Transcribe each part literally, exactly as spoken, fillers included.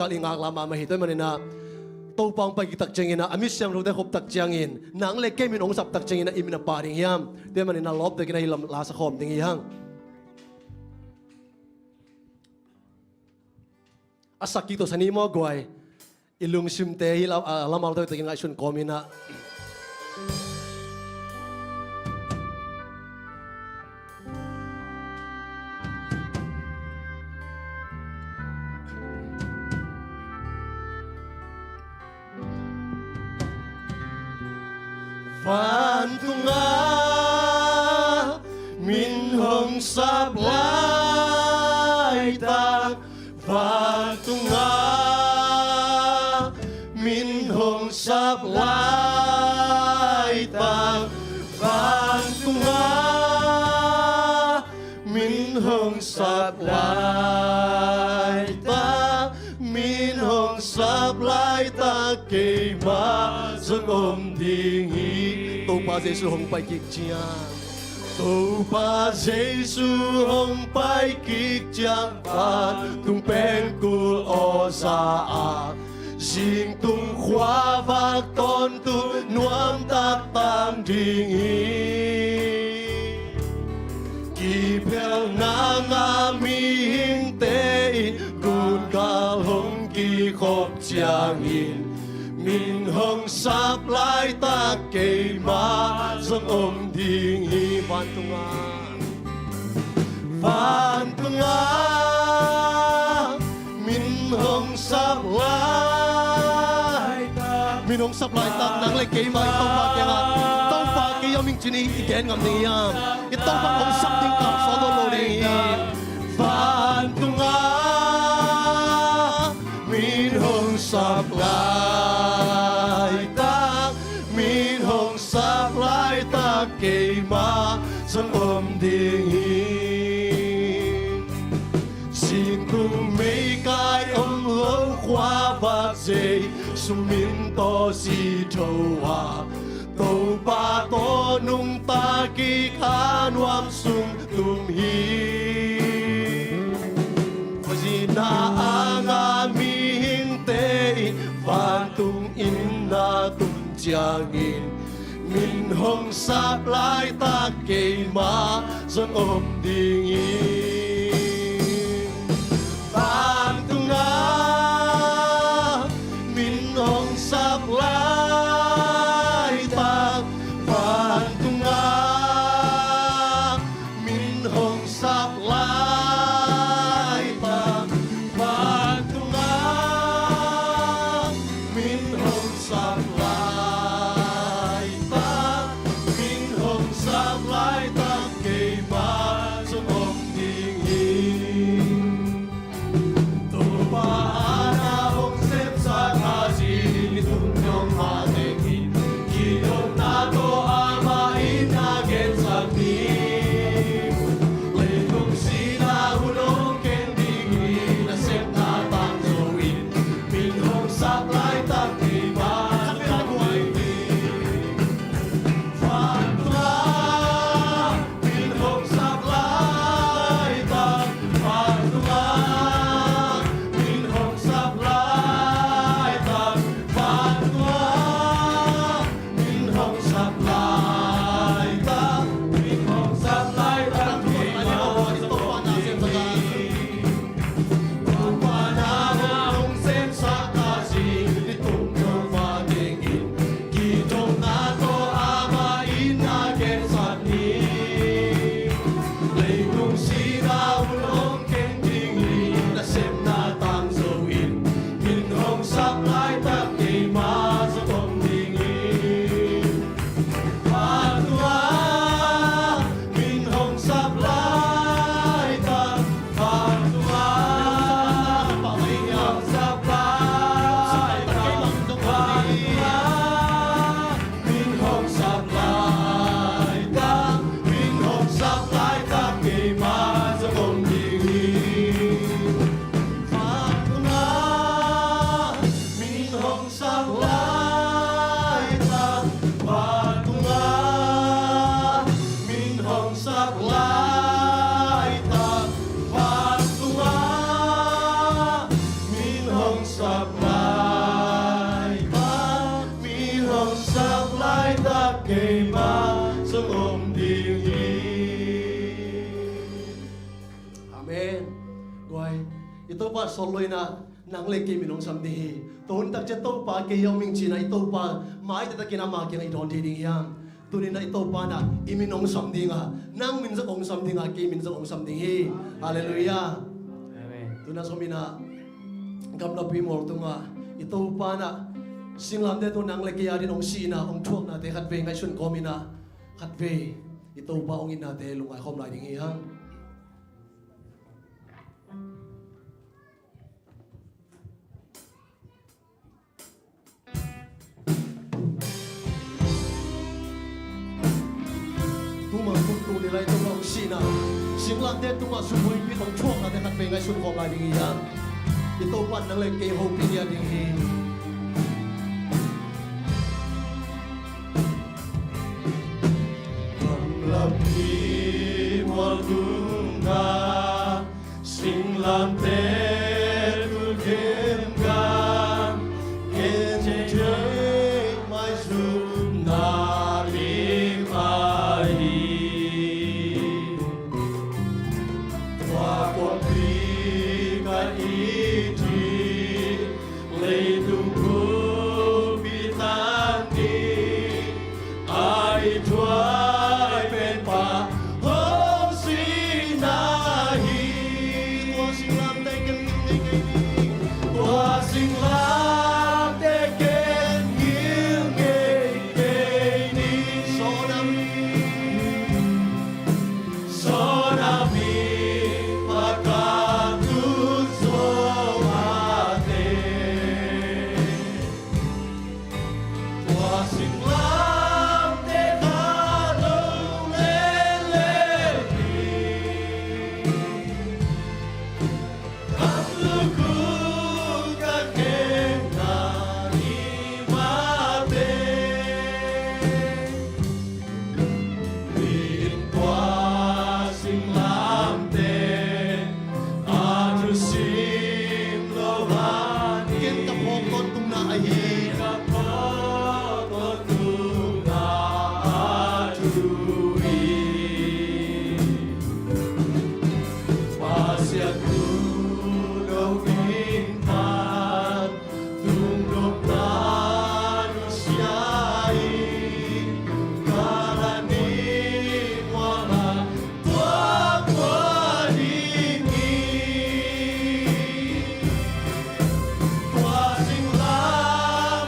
kal i ngaklah mahmah hi. Tua ahih manin ah Topa hong pai kik tak ciangin ah, a misiangthote khop tak ciangin, nang le kei min hong sap tak ciangin ah, i min a pha ding hiam? Tua ahih manin ah lawptakin ah hih lam la sa khawm ding hi hang. A sak kik to sa ni maw guai. I lungsimte hih lam, a, lam a lawptakin ngaihsun kawmin ah. Vantungah min hong sap laitak, vantungah min hong sap laitak, vantungah min hong sap laitak, min hong sap laitak keimah zong om ding hi. Topa Jesu hong pai kik ciang, Topa Jesu hong pai kik ciang, vantung pengkul aw za a, zingtung khuavak tawntung nuamtak tang ding hi. Kiphelhna ngah mihingte in gungal hong kikhop ciangin, min hong sap laitak keimah zong om ding hi. Vantungah, vantungah min hong sap laitak, min hong sap laitak nang le keimah i Topa kiangah, Topa kei a ming cin i gen ngam ding hiam? I Topa hong sap ding kamsawt lo lo ding hi. Vantungah min hong sap laitak, min hong sap laitak keimah zong om ding hi. Zingtung meikai om lo khuavak Jesu min tawh si tho a, Topa tawh nungta kik a nuam sung tum hi. Khuazina a ngah mihingte in vantung inn ah tun ciangin, min hong sap laitak keimah zong om ding hi. Vantungah min hong sap laitak, vantungah min hong sap laitak, vantungah min hong sap laitak, min hong sap laitak keimah zong om hi. Sap laitak, mi hong sap laitak keimah zong om ding hi. Amen. Guai, i Topa sawt lo-in ah nang le kei min hong sam ding hi. Tua hun tak ciang Topa kei a om ing ci-in ah i Topa maite takin ama kiangah i dawn thei ding hi hang. Tuni-in ah i Topa in ah i min hong sam ding a, nang min zong hong sam ding a, kei min zong hong sam ding hi. Halleluiah. Amen. Tu-in ah zom in ah gamlapi mual tungah i Topa in ah singlamteh tung nang le kei adingin hong sihna, hong thuaknate khatvei ngaihsun kawm in ah, khatvei i Topa hong itnate lungngai khawm lai ding hi hang. Tuma kum tung ni lai, Topa hong sihna, singlamteh tungah sum hoihpi hong thuaknate khatvei ngaihsun khawm lai ding hi hang. I Topa in nang le kei hopih ding hi. Gamlapi mual tungah singlamteh tul khen gam, khen thei maizumna lim ahi. Tua kuapi ka it hi, leitung kumpi tangin a i thuak pen Pa hong sihna hi. Tua singlamteh ken ngilngei kei ni. Tua singlamteh ken ngilngei kei ni. Sawt a mi, sawt a mi, Pa ka tun zo mate. Tua singlamteh ka lo lele hi. Ka lukhu ka khenna hi mate. Tua singlamteh a thusim lo van in, ken ka phawk tawntung na ahi. Ka phawk tawntung na a thu hi. Pasian thu lo in phat, tungdop na nusia hi. Ka la ni mual a tua kua ding hi. Tua singlamteh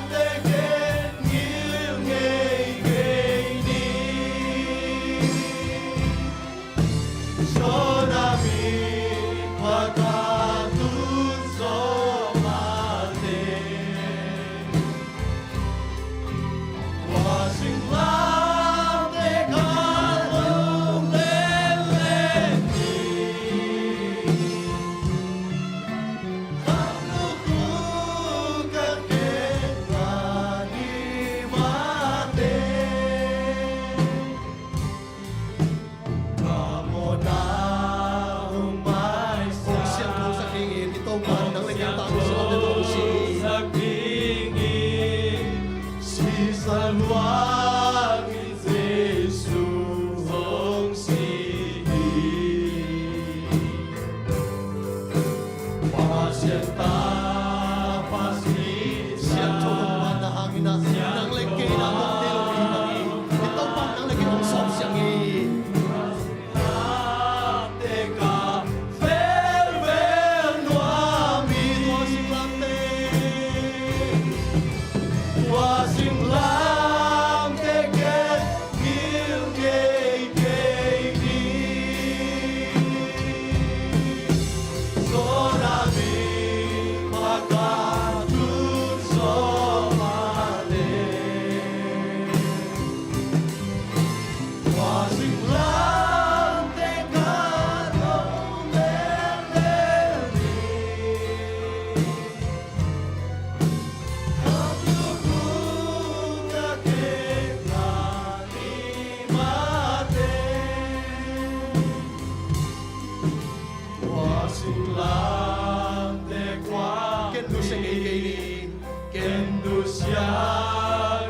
Ken nusia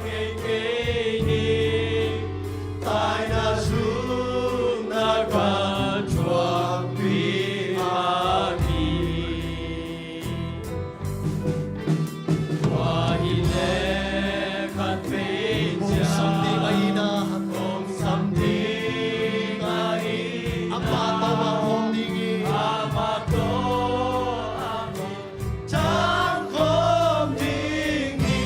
ngei kei ni, taina zumna ka thuakpih hi. Tua hi le khat vei ciang hong sam ding ahi na, hong sam ding ahi na, amah tawh amah khawm ding hi. Amah tawh amah ciang khawm ding hi.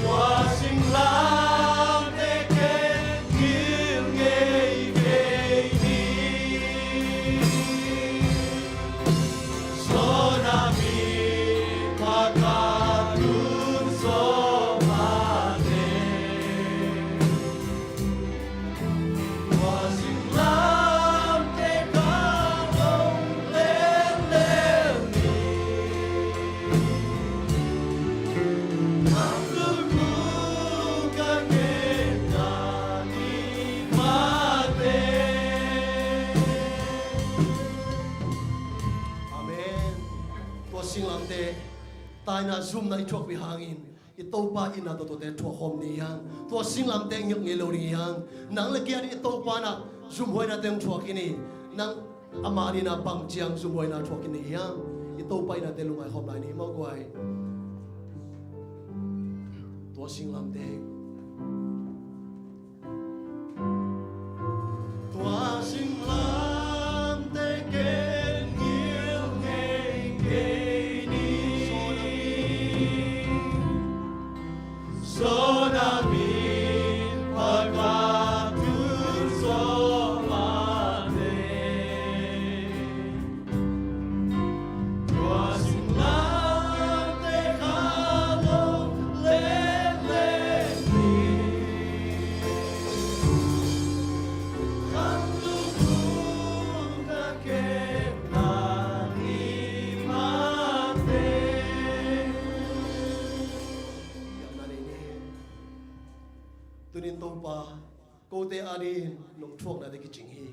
Tua singlamteh ken ngil ngei kei ni. Sona mi paka tun so mate. Tua singlamteh ka hong lel lel ni. Hang lulul ka ngen na ni mate. Amen. Tua singlamteh taina zumna i thuakpih hangin i Topa itna tuamtuamte thuak khawm ni hang. Tua singlamteh ngilh ngei lo ni hang. Nang le kei adingin i Topa in ah zumhuainate hong thuak hi ni. Nang amah adingin ah bang ciang zumhuaina thuak hi ni hang. I Topa itnate lungngai khawm lai ni maw guai. Tua singlamteh. Tua singlamteh ken ngil ngei kei ni. Sona mi paka tun so mate. Tua singlamteh ka hong lel lel ni. Hang lulul ka ngen na ni mate. Tuni-in Topa, kote adingin nong thuaknate kicing hi.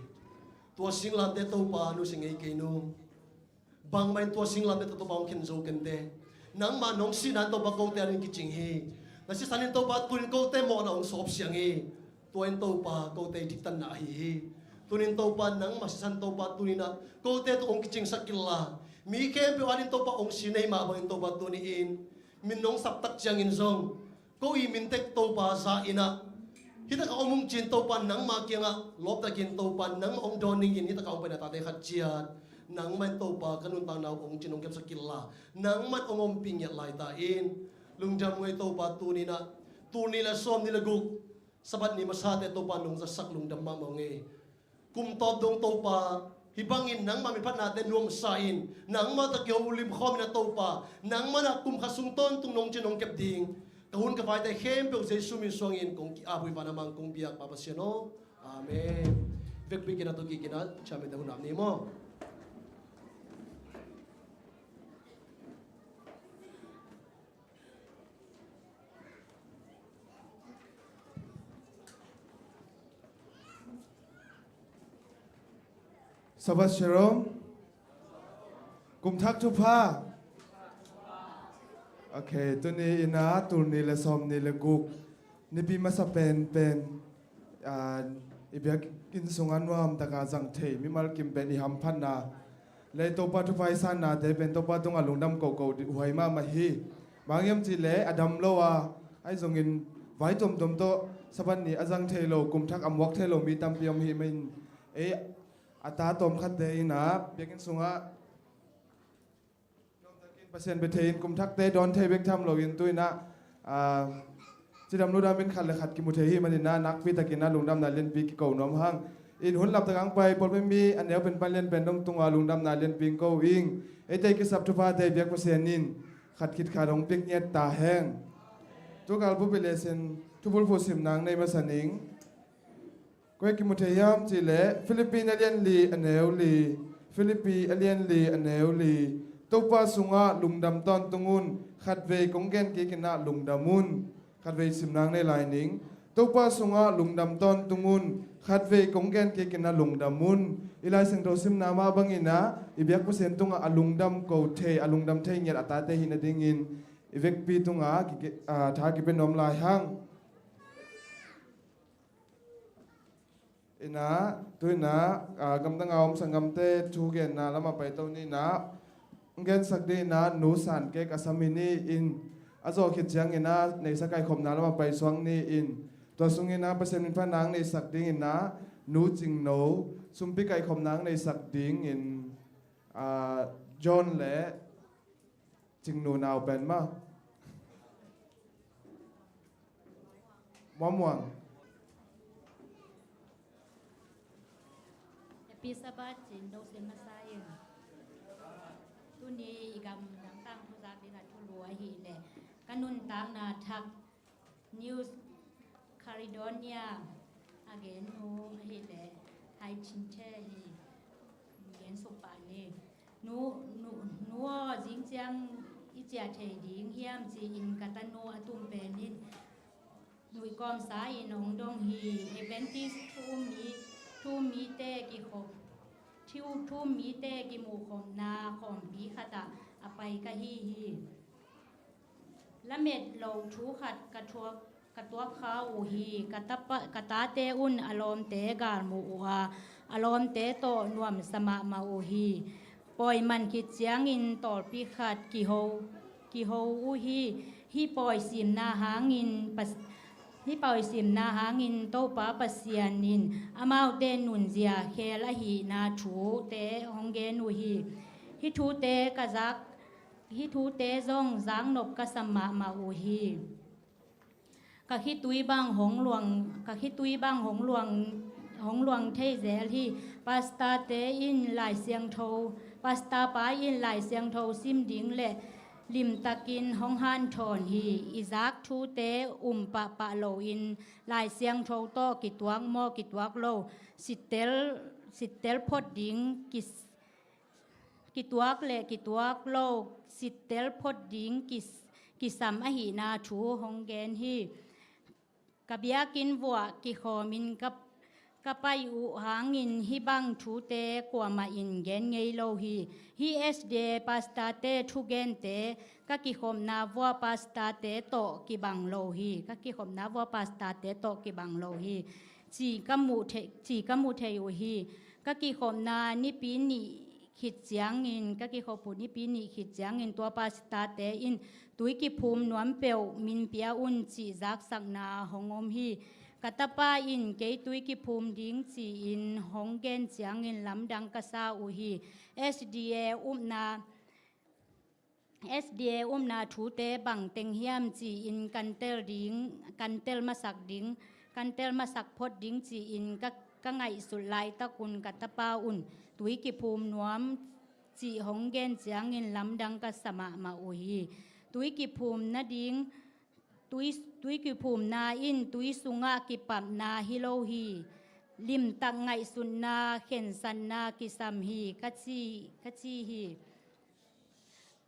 Tua singlamteh Topa nusia ngei kei nung. Bangmah in tua singlamteh tawh Topa hong khen zo kei inteh. Nangmah nong sihna in Topa kote adingin kicing hi. Na sisan in Topa tuni-in kote mawhna hong sawpsiang hi. Tua in Topa kote diktatna ahi hi. Tuni-in Topa nangmah sisan Topa tuni-in ah kote tawh hong kicingsak inla, mi khempeuh adingin Topa hong si na hih mah bangin Topa tuni-in min nong saptak ciangin zong ko i min tek Topa za in ah, hih takah om ung ci-in Topa nangma kiangah lawptakin Topa nangmah hong dawn dingin hih takah hong paina tate khat ciat nangmah in Topa ka nuntakna uh hong cin hong kepsak inla, nangmah in hong ompih ngiat lai ta in. Lungdam ngei Topa tuni-in ah, tul nih le sawm nih le guk Sabbath ni masate Topa nong zatsak lungdam mahmah ung ei. Kum tawp dong Topa, hih bangin nangmah miphatnate nuamsa in, nangmah tawh kiho limkhawm in ah Topa, nangmah in ah kum khat sung tawntung nong cin nong kep ding ka hun ka vaite khempeuh Jesu min suangin kong ki-ap uh hi. Vanah mang kong biak Pa Pasian aw. Amen. Vekpi kik in ah, tu kik in ah, chairman-te hun ap ni maw. Sabbath Shalom. Kum thak thupha. Ok, tuni-in ah tul nih le sawm nih le guk Nipi masa penpen, ah, i biakinn sungah nuamtaka zang thei mimal kim pen i hamphatna le Topa thupha i sannate pen Topa tungah lungdam kohkoh ding huai mahmah hi. Bang hiam cihleh a dam lo a, ahi zongin vai tuamtuam tawh Sabbath ni a zang thei lo, kum thak a muak thei lo mi tampi om hi manin, ei a ta tawmkhatte in ah biakinn sungah Pasian bia thei in kum thakte dawn thei bek tham loin tu-in ah, ah, cidam ludam in khat le khat kimu thei hi manin ah nakpi takin ah lungdamna lianpi kiko nuam hang. In hun laptak ang pai pawlpi mi a neu pen pan lian pen dong tungah lungdamna lianpi ko ing. Eite kisap thuphate biak Pasian in khat khit khat hong piak ngiat ta hen. Tukal pulpit le sin thubulphuh sim nang nei masa ning. Koi kimu thei hiam cihleh Philippi a lian li a neu li, Philippi a lian li a neu li. Topa sungah lungdam tawntung un, khatvei kong gen kik in ah lungdam un. Khatvei sim nang nei lai ning. Topa sungah lungdam tawntung un. Khatvei kong gen kik in ah lungdam un. I Lai Siangtho simna mah bangin ah i biak Pasian tungah a lungdam ko thei, a lungdam thei ngiat a tate hi nadingin i vekpi tungah kike-, ah, tha kipia nuam lai hang. Ina, tu ina, ah, gamdang a om sanggamte thugenna lamah paito ni ina, hong gensak ding ina, Nu San Kek a sam hi ni in, a zawh khit ciang ina, neihsa kaikhopna lamah paisuak ni in, tua sung ina, Pasian min phatna hong neihsak ding ina, Nu Cingno, sumpi kaikhopna hong neihsak ding in, ah, John le Cingnu nau pen mah. Muamuang. Happy Sabbath, cin do sin masa in. Tuni i gam dang tang thu zak ding a thulu ahih leh ka nuntakna thak New Caledonia a gen nu ahih leh Hai Chin Htee hi. Gen suk pah ni. Nu, nu, nu aw, zing ciang i ciah thei ding hiam ci-in ka tanu a tum pen in nuih kawmsa in hong dong hi. Adventist thu um mi, thu um mite kikhop, thu, thu um mite kimuhkhopna khawmpi khat ah a pai ka hi hi. Lamet loh thu khat ka thuak, ka tuak kha uh hi. Ka tapa, ka tate un a lawmte galmuh uh a, a lawmte tawh nuamsa mahmah uh hi. Pawi man khit ciangin tawlpi khat kiho, kiho uh hi. Hih pawi simna hangin Pas-, hih pawi simna hangin Topa Pasian in amaute nunzia khel ahihna thute hong gen uh hi. Hih thute ka zak Hih thute zong zaknop ka sa mahmah uh hi. Ka khitui bang hong luang, ka khitui bang hong luang, hong luang thei zel hi. Pastor te in Lai Siangtho, Pastor pa in Lai Siangtho sim ding le limtakin hong hanthawn hi. I zak thute um pahpah loin Lai Siangtho tawh kituak maw kituak lo, sittel, sittel phot ding kis-, kituak le kituak lo, sittel phot ding kis-, kisam ahihna thu hong gen hi. Ka biakinn vuah kikhawmin ka, ka pai uh hangin hih bang thute kuamah in gen ngei lo hi. Hih S D A pastor te thugente ka kikhopna vuah pastor te tawh kibang lo hi. Ka kikhopna vuah pastor te tawh kibang lo hi. Ci ka muh thei, ci ka muh thei uh hi. Ka kikhopna nipi nih khit ciangin, ka kikhop uh nipi nih khit ciangin tua pastor te in tui kiphum nuam peuh min pia un cih zaksakna hong om hi. Ka tapa in kei tui kiphum ding ci-in hong gen ciangin lamdang ka sa uh hi. S D A upna, S D A upna thute bang teng hiam ci-in kan tel ding, kan tel masak ding, kan tel masak phot ding ci-in ka, ka ngaihsut laitak un ka tapa un tui kiphum nuam cih hong gen ciangin lamdang ka sa mahmah uh hi. Tui kiphum nading, tui, tui kiphumna in tui sungah kipapna hi lo hi. Limtak ngaihsutna, khensatna kisam hi, ka ci, ka ci hi.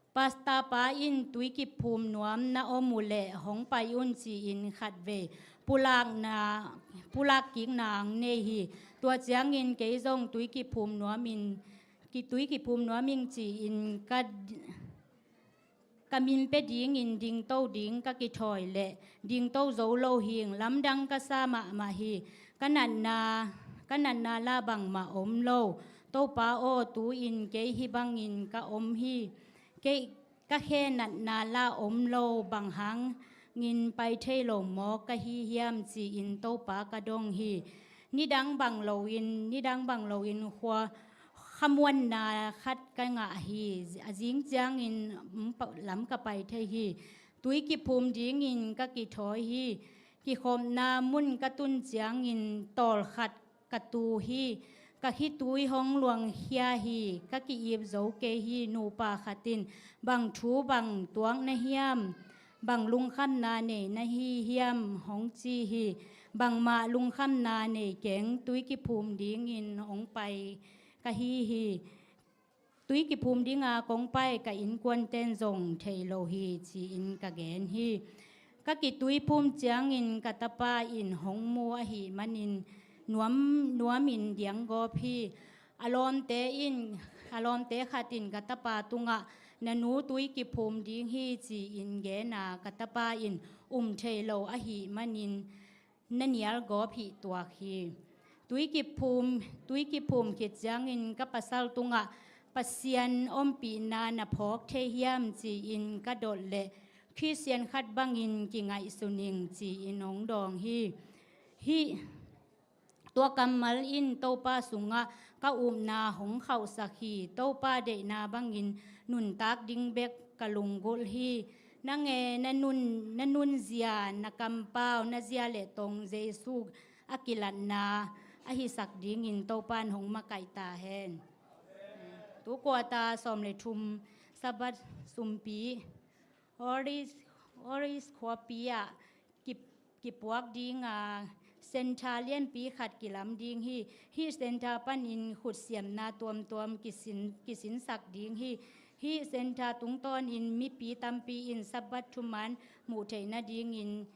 Pastor pa in tui kiphum nuam na om uh leh hong pai un ci-in khatvei pulakna, pulak kikna hong nei hi. Tua ciangin kei zong tui kiphum nuam in, ki, tui kiphum nuam ing ci-in ka, ka min pia dingin dingto ding ka kithawi leh dingto zo lo hing lamdang ka sa mahmah hi. Ka natna, ka natna lah bangmah om lo. Topa aw, tu-in kei hih bangin ka om hi. Kei, ka khe natna lah om lo, bang hangin pai thei lo maw ka hi hiam ci-in Topa ka dong hi. Nidang bang loin, nidang bang loin khua, khamuanna khat ka ngah hi. A zing ciangin, mm, pa, lam ka pai thei hi. Tui kiphum dingin ka kithawi hi. Kikhopna mun ka tun ciangin tawlkhat ka tu hi. Ka khitui hong luangkhia hi. Ka ki-ip zo kei hi. Nupa khat in bang thu bang tuak na hiam, bang lungkhamna nei na hi hiam hong ci hi. Bangmah lungkhamna nei keng, tui kiphum dingin hong pai ka hi hi. Tui kiphum dinga kong pai ka innkuanten zong thei lo hi ci-in ka gen hi. Ka kituiphum ciangin ka tapa in hong mu ahih manin nuam, nuamin diang gawp hi. A lawmte in, a lawmte khat in ka tapa tungah, "Na nu tui kiphum ding hi," ci-in gen a, ka tapa in um thei lo ahih manin na nial gawp hih tuak hi. Tui kiphum, tui kiphum khit ciangin ka pasal tungah, "Pasian ompihna na phawk thei hiam?" ci-in ka dot leh, Khristian khat bangin kingaihsun ing, ci-in hong dawng hi. Hih tua kammal in Topa sungah ka upna hong khauhsak hi. Topa deihna bangin nuntak ding bek ka lunggulh hi. Nang e, na nun, na nunzia, na kampau, na zia le tong Jesu a kilatna a hisak dingin Topa'n hong makaih ta hen. Tu quarter sawm le thum Sabbath sumpi, Oris, Oris khuapi ah ki, kipuak ding a, center lianpi khat kilam ding hi. Hih center panin khutsiamna tuamtuam kisin, kisinsak ding hi. Hih center tungtawnin mipi tampi in Sabbath thuman muh theih nadingin,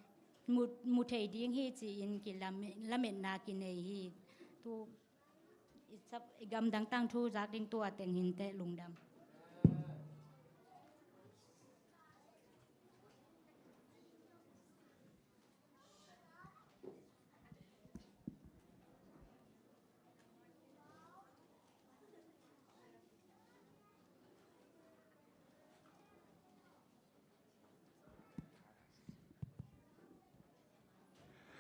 mu, mu thei ding hi ci-in kilametna kinei hi. Tu i gamdang tangthu zak ding tua teng hi inteh, lungdam.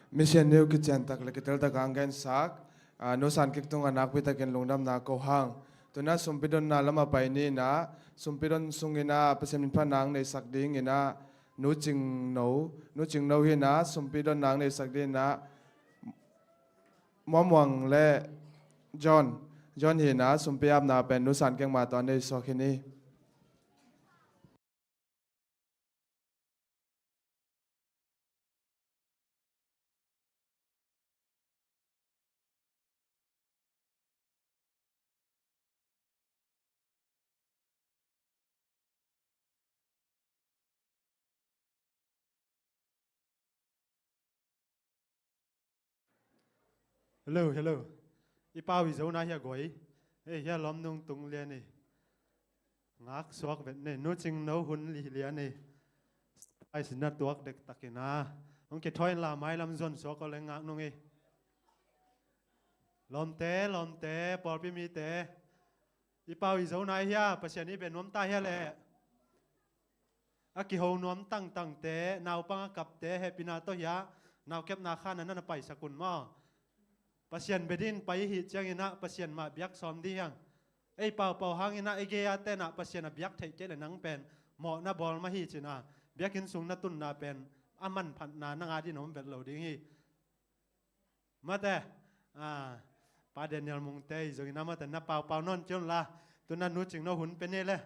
Mission New kiciantak le kiteltak ang gensak, ah, Nu San Kik tungah nakpitakin lungdamna ko hang. Tu-in ah sumpidonna lamah pai ni in ah, sumpidon sungin ah Pasian min phatna ang neisak dingin ah Nu Cing No, Nu Cing No hi in ah sumpidonna ang neisak dingin ah Muang Muang le John, John hi in ah sumpi apna pen Nu San Kik mah tawh nei suak hi ni. Hello, hello. I pau i zo na hia goi? Ei, hia lawm nung tung lian ei. Ngak suak vet nei, Nu Cing No hun li lian ei. Ai sin na tuak dektakin ah. Hong kithawi inla mailam zon suak aw le ngak nung ei. Lawmte, lawmte, pawlpi mite. I pau i zo na hia, Pasian i bia nuam ta hia leh. A kiho nuam tangtangte, naupang a kapte, hehpihna tawh hia, naukepna khan a na na paisak un maw. Pasian bia dingin pai i hih ciangin ah Pasian mah biak sawm ding hi hang. Ei paupau hangin ah i gei a ten ah Pasian a biak theih kei leh nang pen mawhna bawl mah hi cin ah, biakinn sung na tunna pen a manphatna nang a dingin om vet lo ding hi. Mate, ah, Pa Daniel Mungte i zongin ah mate na paupau nawn ci un la, tu-in ah Nu Cing No hun pia ni le.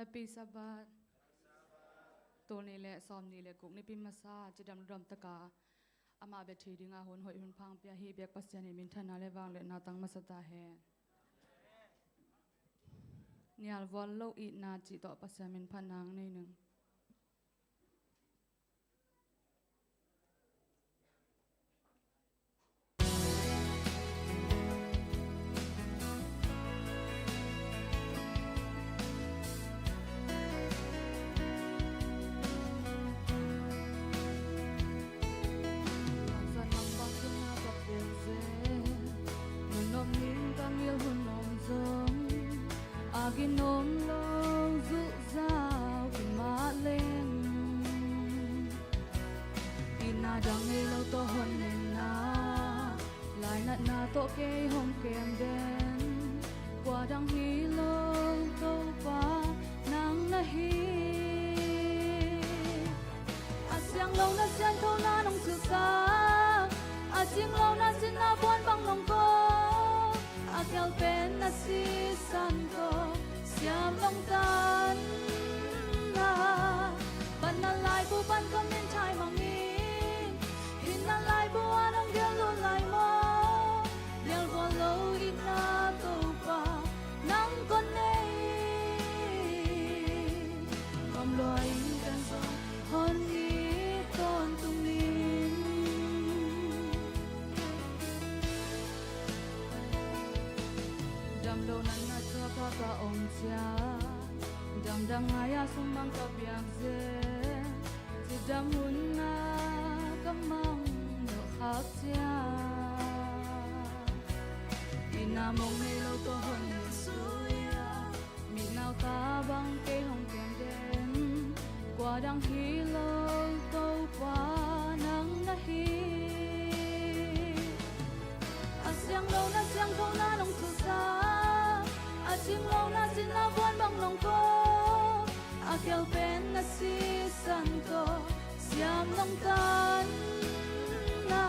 Happy Sabbath. Tul nih le sawm nih le guk nipi masa cidam ludam taka amah bia thei dinga hun hoih hun pha hong pia hi. Biak Pasian in minthanna le vangliatna tang masa ta hen. Nial vual lo itna cih tawh Pasian min phatna ang nei ning. A ginom lo zuhzau kimah leng, itna dang ngei lo tawh hon nenna, lainatna tawh kei hong kem den. Kua dang hi lo Topa nang na hi. A siang lo na sianthona nong susa, a cing lo na cinna puan bang nong ko, a Pen na sisan tawh siam nong tan na, pan na laibu pan ka min thai mangin, hinna laibu a nong gel lut lai maw? Lialvual lo itna Topa nang kon nei, gam lua in kan zong hong it tawntung ning. Damlo natna thuak a ka om ciang, damdam ngai-a sum bang ka piak zel, cidam hun a ka mang loh khak ciang, itna mong nei lo tua hong nungzui-a, mitnau ta bang kei hong kem den, kua dang hi lo Topa nang na hi. A siang lo na siangtho na nong susia, a cing lo na cin na buan bang nong ko, a kial pen na sisan tawh siam nong tan na,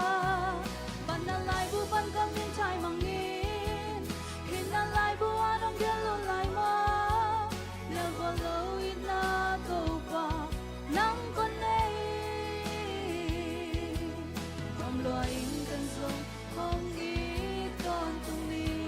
pan na laibu pan ka min thai mangin, hinna laibu a nong gel lut lai maw? Lialvual lo itna Topa nang kon nei, gam lua in kan zong hong it tawntung ning.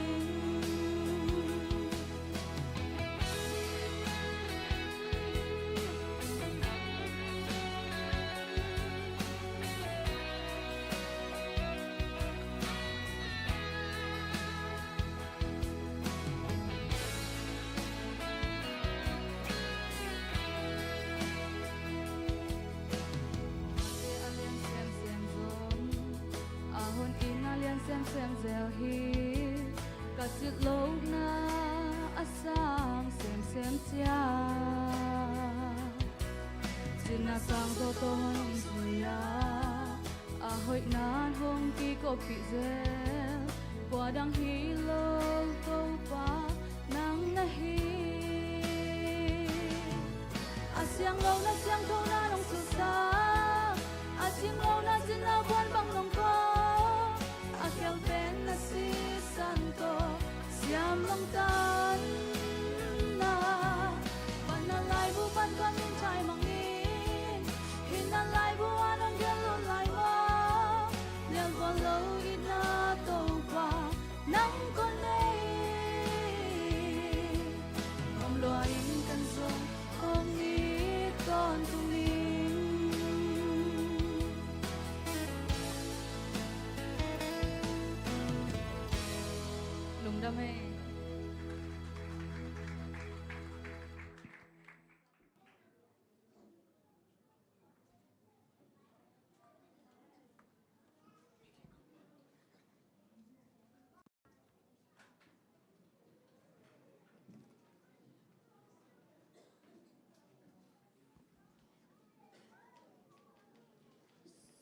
A hun in a lian semsem zel hi, ka cit lohna a sang semsem cia. Citna sang tawh tawh hong zui-a, a hoihna hong kikawppih zel, kua dang hi lo Topa nang na hi. A siang lo na siangtho na nong susia, a cing lo na cin na buan bang nong ko, a kial pen na sisan tawh siam nong tan na, pan na laibu pan ka min thai mangin, hinna laibu a nong gel lut lai maw? Lialvual lo itna Topa nang kon nei, gam lua in kan zong hong it tawntung ning. Lungdam ei.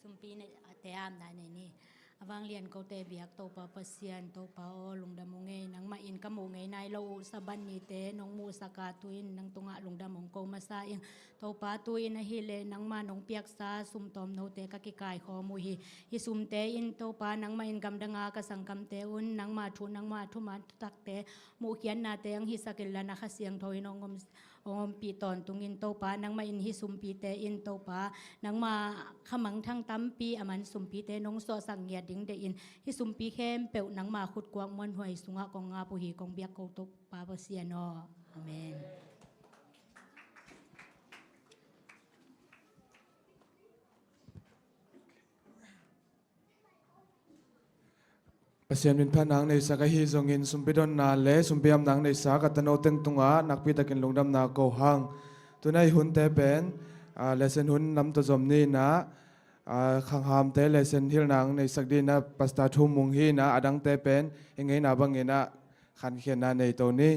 Sumpi te amna nei ni. A vanglian kote biak Topa Pasian, Topa aw, lungdam ung ei. Nangmah in ka muh ngei nai lo uh Sabbath nite nong muhsak a, tu-in nang tungah lungdam hong ko masa ing. Topa, tu-in ahih leh nangmah nong piaksa sum tawmnote ka kikaikhawm uh hi. Hih sumte in Topa, nangmah in gamdanga ka sanggamte un nangmah thu, nangmah thuman thutakte, muhkhiatnate hong hisak inla, na Kha Siangtho in hong om, hong ompih tawntungin Topa, nangmah in hih sumpite in Topa, nangmah khamangthang tampi a man sumpite nong suahsak ngiat ding deih in, hih sumpi khempeuh nangmah khutkuak muanhuai sungah kong ap uh hi, kong biak ko Topa Pasian aw. Amen. Pasian min phatna hong neisak ahi zongin, sumpi donna le sumpi amna hong neisak a tano teng tungah nakpi takin lungdamna ko hang. Tuna i hunte pen, ah, lesson hun lam tawh zom ni in ah, ah, khanghamte lesson hilhna hong neisak ding in ah Pastor Thum Mung hi in ah, a dangte pen i ngeina bangin ah khankhiatna nei to ni.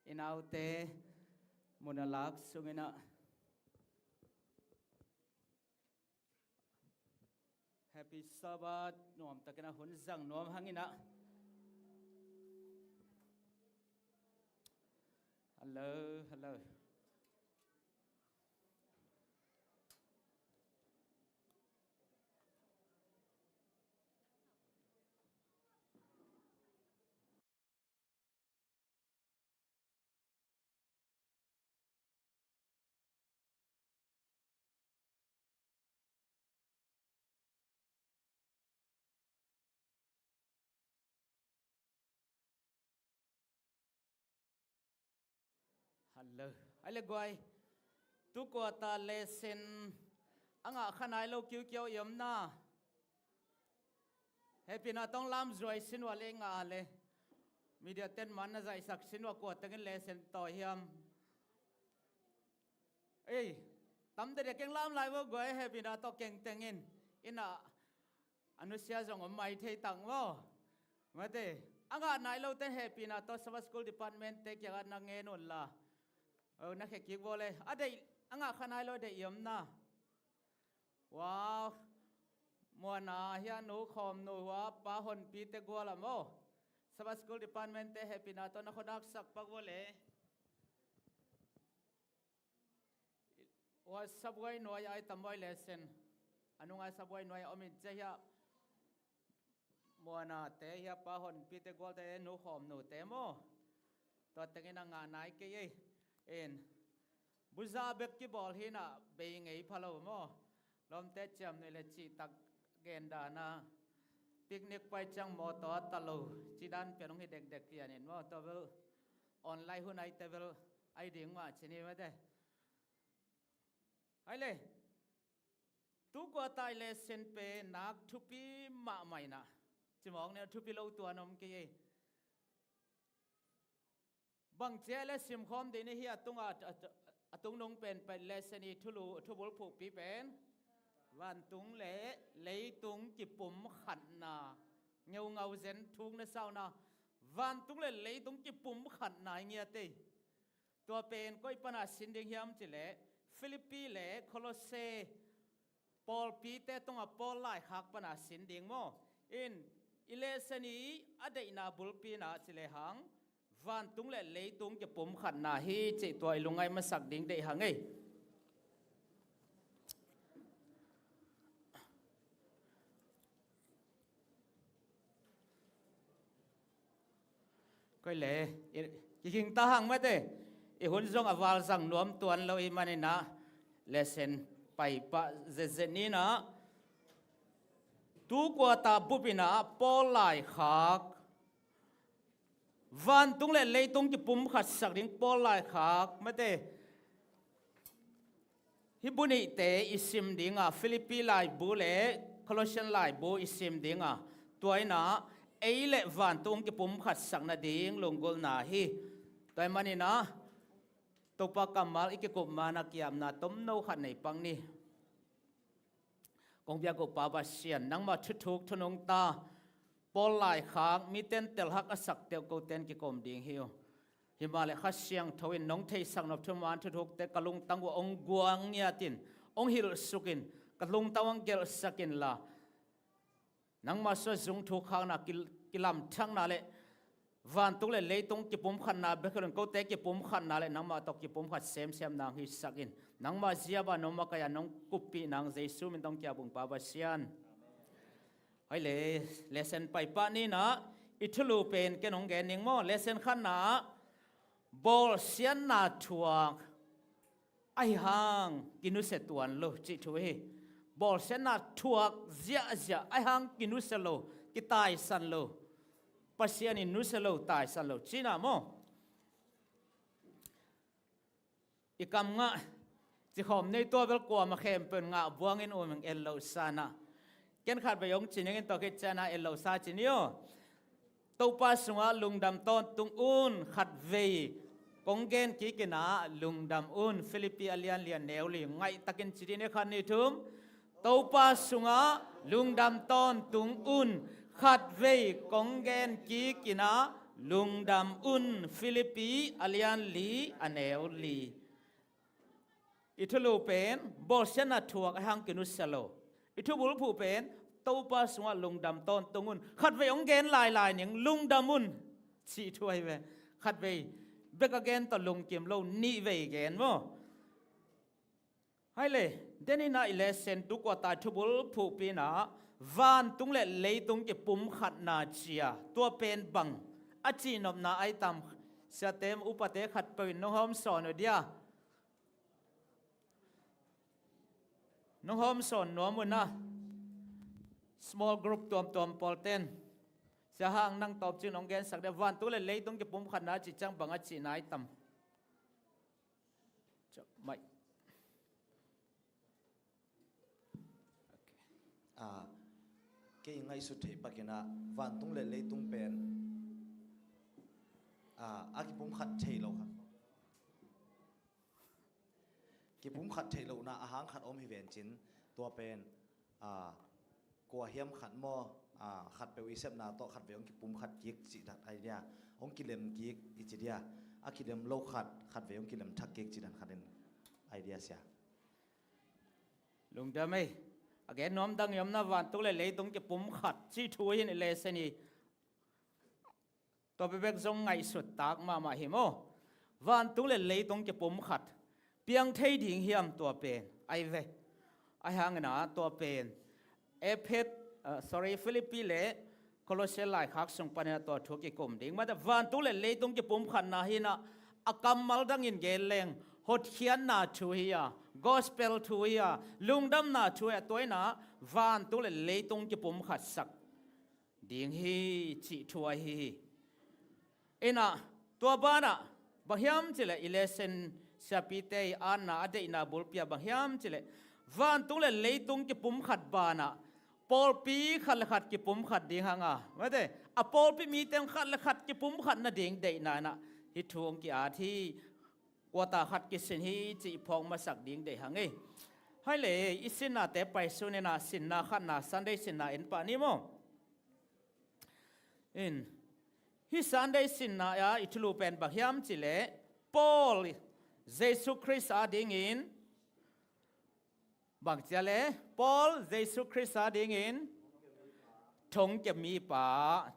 I naute mun a lak sungin ah Happy Sabbath, nuamtakin a hun zang nuam hangin ah. Hello, hello. Hello. Ai le guai. Tu kuata lesson a ngah kha nai lo kiukiau i om na. Hehpihna tawh lam zuai sin ua le ngah le. Media ten man na zaihsak sin ua kua tengin lesson tawi hiam. Ei, tam dede keng lam lai vo guai, hehpihna tawh keng tengin. Ina a nusia zong om mai thei tak maw. Mate, a ngah nai lo ten hehpihna tawh Sabbath School Department te kiangah na ngen un la. O, na khe kik vo le. A deih, a ngah kha nai lo deih i om na. Wow. Muana hia nu khawm nu hua pa honpi te gual a maw. Sabbath School Department te hehpihna tawh na khuanak sak pak vo le. Ua sabuai nuai ai tam vo lesson. A nunga sabuai nuai a om in cia hia. Muana te hia pa honpi te gual te nu khawm nu te maw. Tua tengin a ngah nai kei ei. In. Buza bek kibawl hi na bei ngei pha lo maw. Lawmte ciam nuih le cihtak gen dana. Picnic pai ciang mawtaw a ta lo. Ci dan pian hong hi dekdek pian in maw. Tua bel online hun ai te bel ai ding mah ci ni mate. Ai le. Tu kuata i lesson pen nak thupi mahmah ina. Cimawk nia thupi lo tuan om kei ei. Bang cia le simkhawm ding ni hi a tunga, a, a, a tungnung pen pen lesson i thulu, thubul phuhpi pen. Vantung le leitung kipum khatna. Ngeungau zen thuk na sauna. Vantung le leitung kipum khatna i ngiat ei. Tua pen koi pana sin ding hiam cileh Philippi le Kolosse pawlpite tunga Paul laikhak pana sin ding maw? In i lesson i a deihna bulpi na cileh hang vantung le leitung kipum khatna hi cih tua i lungngai masak ding deih hang ei. Koi le, i, kihing ta hang mate, i hun zong a val zang nuam tuan lo i manina, lesson pai pah zetzet nina, tu kuata bupina Paul laikhak, vantung le leitung kipum khatsak ding Paul laikhak mate, hih bu nihte i sim dinga, Philippi laibu le Colossian laibu i sim dinga, tua ina ei le vantung kipum khatsak nading lunggulhna hi. Tua i manina, Topa kammal i kikup mana kiamna tomno khat nei pak ni. Kong biak uh Pa Pasian, nangmah thuthuk thunungta, Paul laikhak, miten telhak a sak teuh koten kikom ding hi uh. Himahleh Kha Siangtho in nong theisak nop thuman thuthukte ka lungtang uh a ong guang ngiatin, ong hilhsukin, ka lungtang uh ong gelhsakin la. Nangmah sua zung thuk khakna kil-, kilamthakna le vantung le leitung kipumkhatna bek hi loin kote kipumkhatna le nangmah tawh kipumkhat semsem nang hisakin. Nangmah ziaba nong makaih a nong kuppih nang Jesu min tawh kiabung Pa Pasian. Hoi le, lesson paipah nina, i thulu pen ken hong gen ning maw, lesson khatna, bawlsiatna thuak, ahi hang kinusia tuan lo, cih thu hi. Bawlsiatna thuak ziahziah, ahi hang kinusia lo, kitaisan lo. Pasian in nusia lo, taisan lo, cihna maw. I kam ngah, cikhawm nei tua bel kuama khempeuh in ngah buangin um ing, en lo sana. Ken khat vei hong ci ningin tua khit ciana en lo sa ci ni aw. Topa sungah lungdam tawntung un, khat vei kong gen kikina lungdam un, Philippi a lian lian neu li ngaihtakin ci dih ni khat ni thum. Topa sungah lungdam tawntung un, khat vei kong gen kikina Lungdam un, Filipi a lian li a neu li. I thulu pen bawlsiatna thuak a hang kinusia lo. I thubulphuh pen Topa sungah lungdam tawntung un. Khatvei hong gen lailai ning, lungdam un, cih thu ahi ve. Khatvei bek a gen tawh lungkim lo, nih vei gen maw? Hai le, den in ah i lesson tu kuata i thubulphuhpi in ah vantung le leitung kipumkhatna ci a, tua pen bang a cihnopna ai tam? Siate, upate khatpeuh in nong hawmsawn uh dia. Nong hawmsawn nuam un ah, small group tuamtuam pawlten. Sia Hang, nang tawp cin hong gensak dia, vantung le leitung kipumkhatna cih ciang bang a cihna ai tam? Cak mai. Okay. Ah, kei ngaihsut theih pakin ah vantung le leitung pen, ah, a kipumkhat thei lo khat, kipumkhat theih lohna a hang khat om hi vencin, tua pen, ah, kua hiam khat maw, ah, khatpeuh i sepna tawh khatvei hong kipumkhat kik cih dan ai dia, hong kilem kik i ci dia, a kilem lo khat, khatvei hong kilem thak kik cih dan khat in ai dia sia. Lungdam ei. A gen nuam dang i om na, vantung le leitung kipumkhat cih thu hi in i lesson hi. Tua bebek zong ngaihsut tak mahmah hi maw? Vantung le leitung kipumkhat. Piang thei ding hiam tua pen? Ai ve. Ai hang in ah tua pen Ephet, ah, sorry, Filipi le Kolose laikhak sung panin ah tua thu kikum ding. Mate, vantung le leitung kipumkhatna hi in ah, a kammal dangin gen leng hotkhiatna thu hi a, gospel thu hi a, lungdamna thu hi a, tua in ah vantung le leitung kipumkhatsak ding hi cih thu ahi hi. In ah, tua banah bang hiam cih leh i lesson siapite i atna, a deihna bulpi ah bang hiam cih leh vantung le leitung kipumkhat banah pawlpi khat le khat kipumkhat ding hang a, mate, a pawlpi mite khat le khat kipumkhat nading deihna in ah hih thu hong ki-at hi. Kuata khat kisin hi cih phawk masak ding deih hang ei. Hai le, i sinnate paisun in ah, sinna khatna, Sunday sinna en pah ni maw? In, hih Sunday sinna ah i thulu pen bang hiam cih leh, Paul, Jesu Khrist adingin, bang ci a leh, Paul, Jesu Khrist adingin thongkia mipa.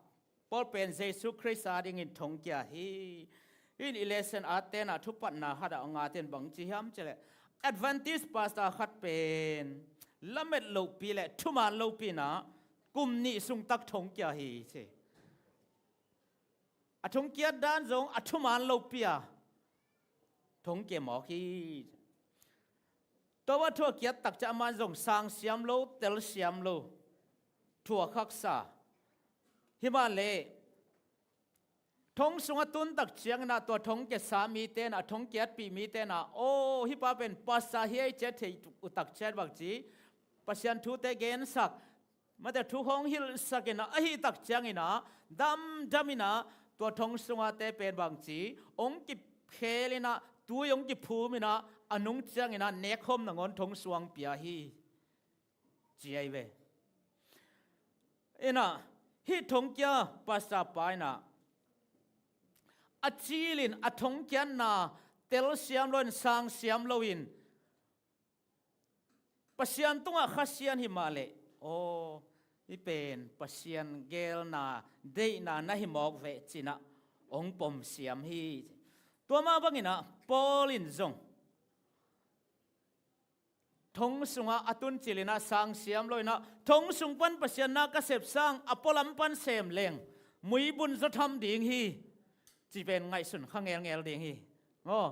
Paul pen Jesu Khrist adingin thongkia hi. Hih in i lesson a ten ah thupatna khat ah hong at in, bang ci hiam cih leh, Adventist pastor khat pen lamet lopi le thuman lopi in ah kum nih sung tak thongkia hi ci. A thongkiat dan zong a thuman lopi a thongkia mawk hi. Tua a thu a kiat tak ciang aman zong sang siam lo, tel siam lo, thu a khaksa. Himah leh thong sung a tun tak ciangin ah tua thongkiasa mite in ah, thongkiatpih mite in ah, aw, hih pa pen pastor hi ei ci a theih uh tak ciang bang ci, Pasian thute gensak, mate, thu hong hilhsak in ah, ahih tak ciangin ah damdam in ah tua thong sunga te pen bang ci, hong kikhel in ah, tui hong kiphum in ah, a nung ciangin ah nekkhawm nangawn thong sung pia hi, ci ahi ve. In ah, hih thongkia pastor pa in ah a cilin a thongkiatna tel siam loin, sang siam loin, Pasian tungah Kha Sian hi mah leh, aw, hih pen Pasian geelna, deihna na hi mawk ve ci in ah hong pom siam hi. Tua mah bangin ah Paul in zong thong sungah a tun cil in ah, sang siam lo in ah, thong sung pan Pasian na ka sep sang a pualam pan sem leng muibun zaw tham ding hi, ci pen ngaihsun kha ngelngel ding hi. Aw,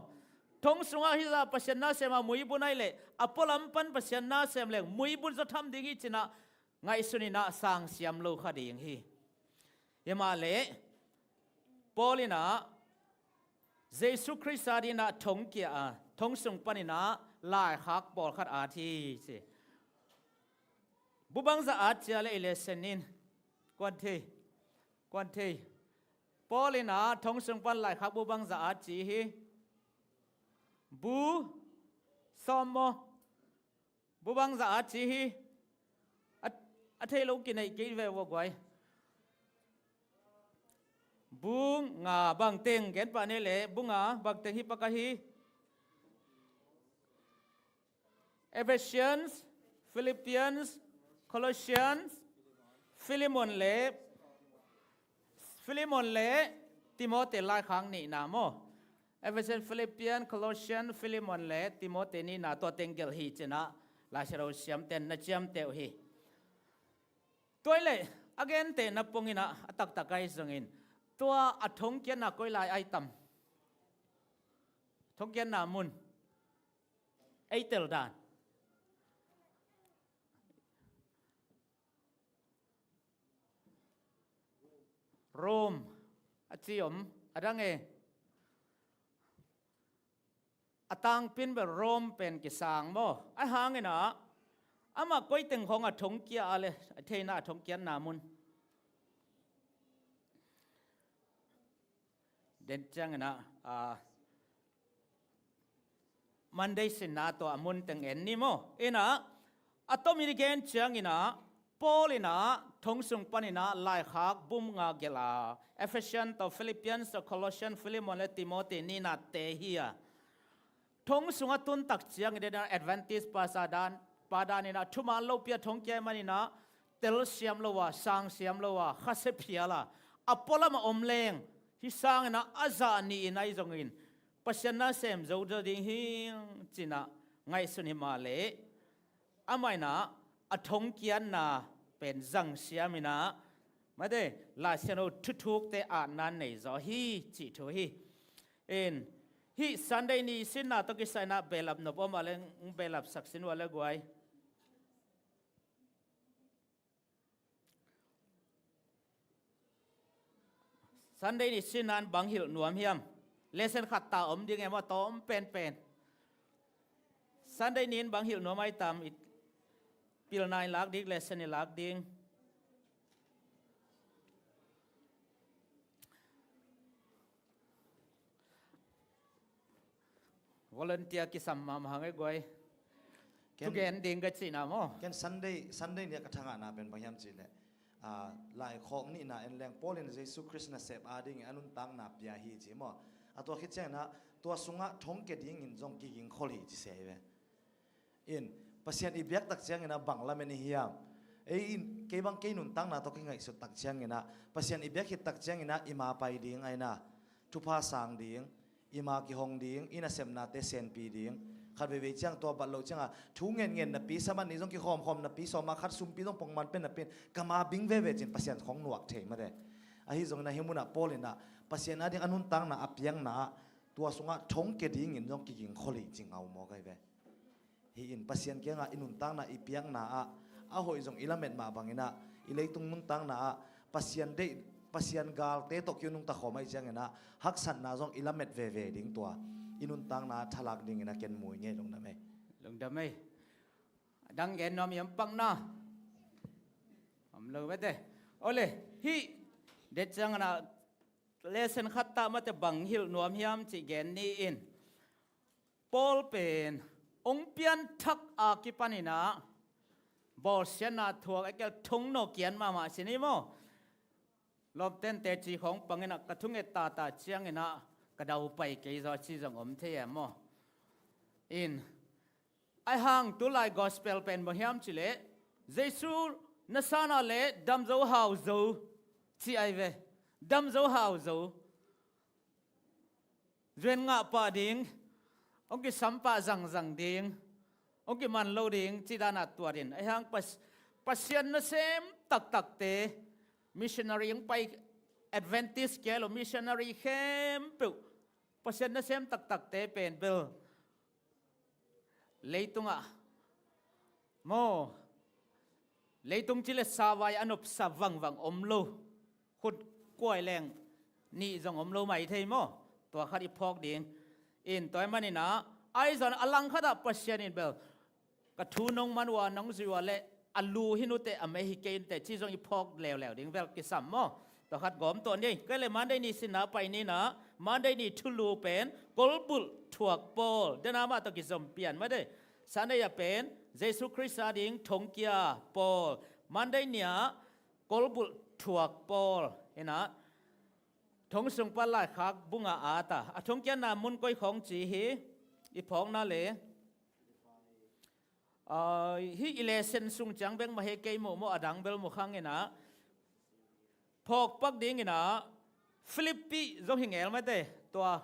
thong sungah hih zah Pasian na sem a muibun ahih leh, a pualam pan Pasian na sem leng muibun zaw tham ding hi ci in ah ngaihsun in ah sang siam lo kha ding hi. Himah leh Paul in ah Jesu Khrist adingin ah thongkia a, thong sung panin ah laikhak pawlkhat at hi ci. Bu bangzah at ci a leh i lesson in kuan thei, kuan thei. Paul in ah thong sung pan laikhak bu bangzah at ci hi. Bu sawm maw? Bu bangzah at ci hi. A, a thei lo kineih kei ve ua guai. Bu nga bangteng gen pah ni le, bu nga bangteng hi pak ahi. Ephesians, Philippians, Colossians, Philemon le, Philemon le Timothy laikhak nihna maw? Ephesians, Philippians, Colossians, Philemon le Timothy nihna tua teng gelh hi ci-in ah Laisiangtho siamten na ciamteh uh hi. Tua hi leh a gentehna pongin ah a taktak ahi zongin tua a thongkiatna koi lai ahi tam? Thongkiatna mun ei tel dan. Rome a ci om a dang e. A tangpi in bel Rome pen kisang maw? Ahi hangin ah amah koi teng khawng a thongkia a le a theihna a thongkiatna mun. Den ciangin ah, ah, Monday sinna tua a mun teng en ni maw? In ah a tomin i gen ciangin ah Paul in ah thong sung panin ah laikhak bu nga gelh a, Ephesians tawh, Philippians tawh, Colossians, Philemon le Timothy nihnate hi a. Thong sung a tun tak ciangin ah Adventist pastor dan, pa danin ah thuman lopi a thongkia ahih manin ah tel siam lo a, sang siam lo a, khasia phial a, a pualam a om leng hih sangin ah a zah nih in ahi zongin Pasian nasem zo ding hi ci-in ah ngaihsun hi mah leh amah in ah a thongkiatna pen zang siam in ah, mate, Laisiangtho thuthukte atna nei zaw hi cih thu hi. In, hih Sunday ni sinna tawh kisai in ah behlap nop om a leh behlap sak sin uh a le guai. Sunday ni sinna in bang hilh nuam hiam? Lesson khat ta om ding e maw, tawm penpen. Sunday ni in bang hilh nuam ahi tam? I pilna in lak ding, lesson in lak ding. Volunteer kisam mahmah hang e guai. Ken, thugen ding ka cihna maw? Ken Sunday, Sunday ni a ka thangahna pen bang hiam cih leh, ah, laikhak nihna en leng Paul in Jesu Khrist nasep adingin a nuntakna pia hi ci maw? A tua khit ciangin ah tua sungah thongkia dingin zong kiging khol hi ci se hi ve. In, Pasian i biak tak ciangin ah bang lamen i hiam? Ei in, kei bang kei nuntakna tawh kingaihsut tak ciangin ah Pasian i biak khit tak ciangin ah i ma pai ding ahi na, thupha sang ding, i ma kihong ding, i nasepnate senpi ding. Khat veivei ciang tua bat loh ciangin ah thu ngetnget napi, Sabbath ni zong kikhawmkhawm napi, sawma khat sumpi zong pongman pen napi in ka ma bing veve ci-in Pasian khong nuak thei mate. Ahi zongin ah hih munah Paul in ah Pasian ading a nuntakna a piakna ah tua sungah thongkia dingin zong kiging khol hi ci ngau mawk ahi ve. Hih in Pasian kiangah i nuntakna i piakna ah a hoih zong i lamet mah bangin ah i leitung nuntakna ah Pasian deih, Pasian galte tawh kiho nungta khawm ahih ciangin ah haksatna zong i lamet veve ding, tua i nuntakna ah thalak dingin ah ken mu ing ei, lungdam ei. Lungdam ei. A dang gen nuam hiam, pakna om lo mate? Ole, hih det ciangin ah lesson khat ta mate bang hilh nuam hiam cih gen ni in. Paul pen hong pianthak a kipanin ah bawlsiatna thuak a, kei thong nawkiat mahmah ci ni maw? Lawmten teci khawng pangin ah ka thunget tata ciangin ah ka daupai kei zaw ci zong om thei e maw? In, ahi hang tulai gospel pen bang hiam cih leh Jesu na san a leh damzo hauzo ci ahi ve. Damzo hauzo. Zuan ngah pah ding, hong kisam pah zangzang ding, hong kiman lo ding cih dan a tuat in, ahi hang Pas-, Pasian nasem taktakte, missionary hong pai, Adventist kia lo, missionary khempeuh, Pasian nasem taktakte pen bel leitungah maw, leitung ci le savai a nopsa vangvang om lo, khut kuai leng nih zong om lo mai thei maw? Tua khat i phawk ding. In, tua ahih manin ah, ahi zongin a langkhat ah Pasian in bel ka thu nong man uh a, nong zui uh a leh a lu hi nuteh, a mei hi kei nuteh ci zong i phawk leuleu ding bel kisam maw? Tua khat gawm tuah ni. Kei le Monday ni sinna pai ni in ah, Monday ni thulu pen kolbulh thuak pawl, den a mah tawh kizom pian mate. Sunday a pen Jesu Khrist ading thongkia pawl. Monday ni ah kolbulh thuak pawl in ah, Thong sung pan laikhak bungah a ta, a thongkiatna mun koi khawng ci hi. I phawkna le, ah, hih i lesson sung ciang bek mah hi kei muh maw, a dang bel muh khang inah, phawk pak ding inah, Philippi zong hi ngel mate, tua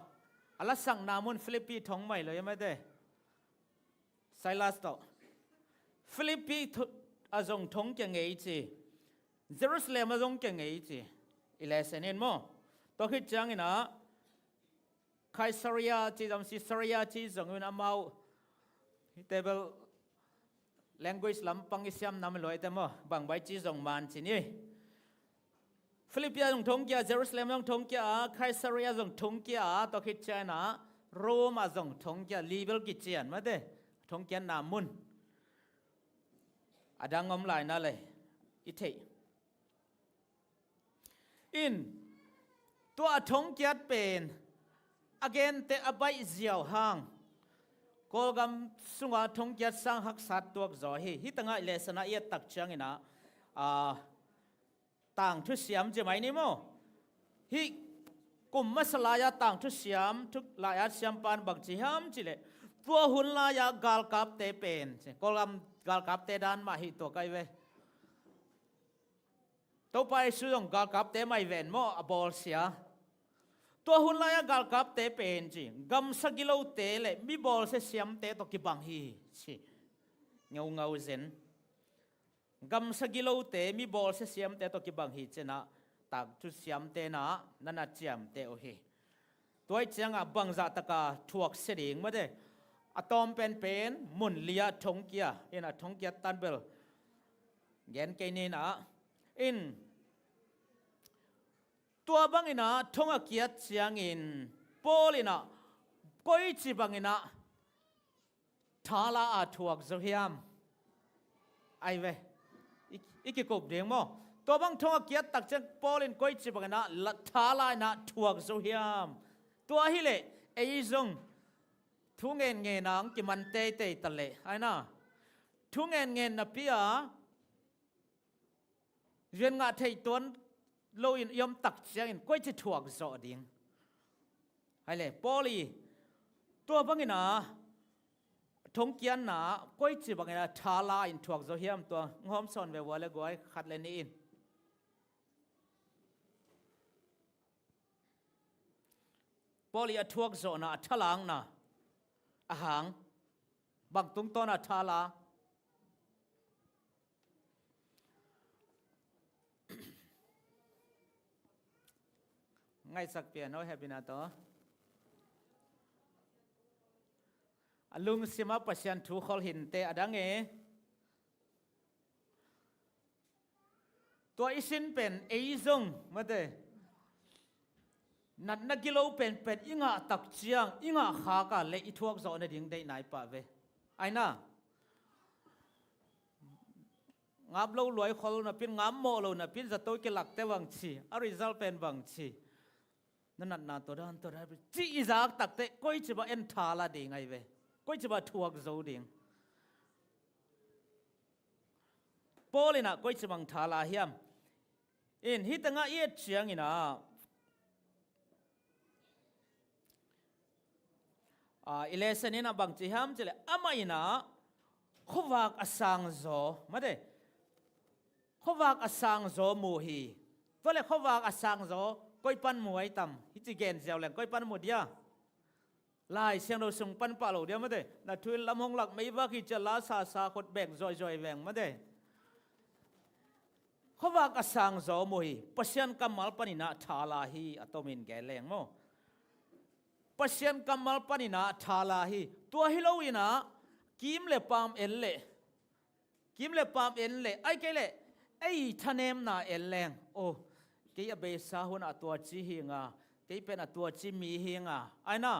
a lasakna mun Philippi thong mai lo hi mate. Silas tawh Philippi thu-, a zong thong kia ngei ci, Jerusalem a zong kia ngei ci. I lesson in maw, tua khit ciang inah Caesarea ci zong, Caesarea ci zong in amau table language lampang i siam nam luaite maw, bang bai ci zong man ci ni. Philippi a zong thong kia, Jerusalem a zong thong kia, Caesarea a zong thong kia, tua khit ciang inah Rome a zong thong kia, li bel kician mate, thongkiatna mun. A dang om lai na le, i theih. In, tua a thongkiat pen a gente a baih ziau hang Kawlgam sunga thongkiat sang haksat tuak zaw hi. Hih tangah i lesson ah i et tak ciang inah, ah, tangthu siam ci mai ni maw. Hih kum masa lai-a tangthu siam, thu lai-at siam pan bang ci hiam ci leh, tua hun lai-a galkapte pen ci, Kawlgam galkapte dan mah hi tua kai ve. Topa Jesu zong galkapte mai ven maw, a bawlsia. Tua hun lai-a galkapte pen ci, gamsa gilote le mi bawlsia siamte tawh kibang hi ci. Ngaungau zen. Gamsa gilote, mi bawlsia siamte tawh kibang hi ci inah, tangthu siamte na, na na ciamteh uh hi. Tua ih ciangah bangzah taka thuaksia ding mate. A tawm penpen mun li-ah thongkia, inah thongkiat tan bel gen kei ni inah. In, tua bang inah thong a kiat ciangin Paul inah koici bang inah thala a thuak zo hiam? Ai ve. I, i kikup ding maw. Tua bang thong a kiat tak ciang Paul in koici bang inah la thala inah thuak zo hiam? Tua hileh ei zong thu ngen ngen ang kiman teitei ta leh, ai na. Thu ngen ngen napi a zuan ngah theih tuan loin i om tak ciangin koici thuak zawh ding? Hai le, Paul i tua bang inah thongkiatna koici bang inah thala in thuak zo hiam, tua hong hawm sawn ve ua le guai, khat le nih in. Paul i a thuak zawhna, a thalakna a hang bang tungtawn a thala? Ngaihsak pian aw, hehpihna tawh. A lungsim a Pasian thu khol hinte a dang e. Tua i sin pen ei zong mate, natna gilo penpen i ngah tak ciang, i ngah khak a leh i thuak zawh nading deih nai pah ve. Ai na. Ngap lo luai khol napin, ngap mawh lo napin, zato kilakte bang ci, a result pen bang ci, na natna tua dan, tua dan ci i zak tak teh koici bang en thala ding ai ve. Koici bang thuak zo ding? Paul inah koici bang thala hiam? In, hih tengah i et ciang inah, ah, i lesson inah bang ci hiam ci leh, amah inah khuavak a sangzaw, mate, khuavak a sangzaw mu hi. Tua leh khuavak a sangzaw koi pan mu ai tam? Hih ci gen ziau leng koi pan mu dia? Lai Siangtho sung pan pah lo dia mate. Na thu in lam hong lak, meivak hi cia la sa sa khut bek zuai zuai veng mate. Khuavak a sangzaw mu hi. Pasian kammal pan inah thala hi, a tomin gen leng maw. Pasian kammal pan inah thala hi. Tua hi lo inah kim le pam en leh, kim le pam en leh, ai kei leh ei thanemna en leng. Oh, kei a beisa hun a tua ci hi nga, kei pen a tua ci mi hi nga, ai na.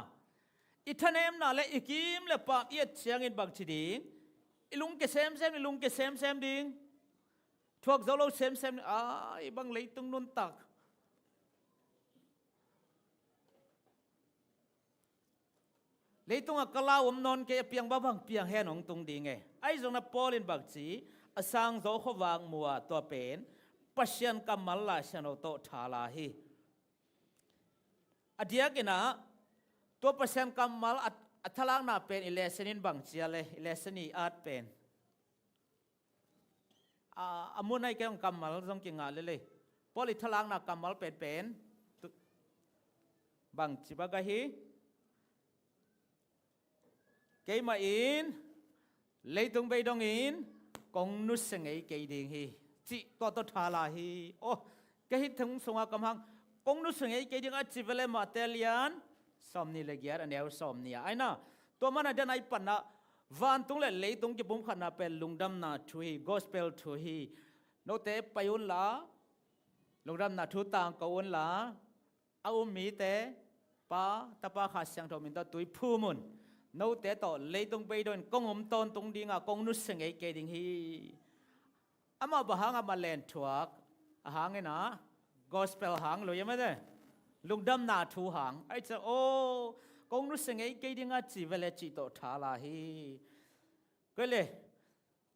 I thanemna le i kim le pam i et ciangin bang ci ding? I lungke semsem, i lungke semsem ding. Thuak zo lo semsem ding. Ai, bang leitung nuntak. Leitungah ka lau om nawn kei, a piang bang bang piang hen hong tung ding e. Ahi zongin Paul in bang ci, a sangzaw khuavak mu a, tua pen Pasian kammal Lai Siangtho tawh thala hi. A diakin ah, tua Pasian kammal a, a thalakna pen i lesson in bang ci a le, i lesson i at pen. A, a mun ah i kei hong kammal zong kingah lel e. Paul i thalakna kammal penpen tu, bang ci bang ahi. Keimah in leitung bei dongin kong nusia ngei kei ding hi, cih tua tawh thala hi. Aw, ka hih thong sungah kam hang, kong nusia ngei kei ding a ci ve le, Mate lian sawmnih le giat, a neu sawmnih ah. Aina, tua mana dan ai panah vantung le leitung kipumkhatna pen lungdamna thu hi, gospel thu hi. Note pai unla, lungdamna thu tangko unla, a um mite Pa, Tapa, Kha Siangtho min tawh tui phum un. Note tawh leitung bei dongin kong um tawntung dinga kong nusia ngei kei ding hi. Amah bang hanga mah len thuak? A hang inah gospel hang lo ia mate, lungdamna thu hang. Ai ca aw, kong nusia ngei kei dinga ci ve le, cih tawh thala hi. Koi le,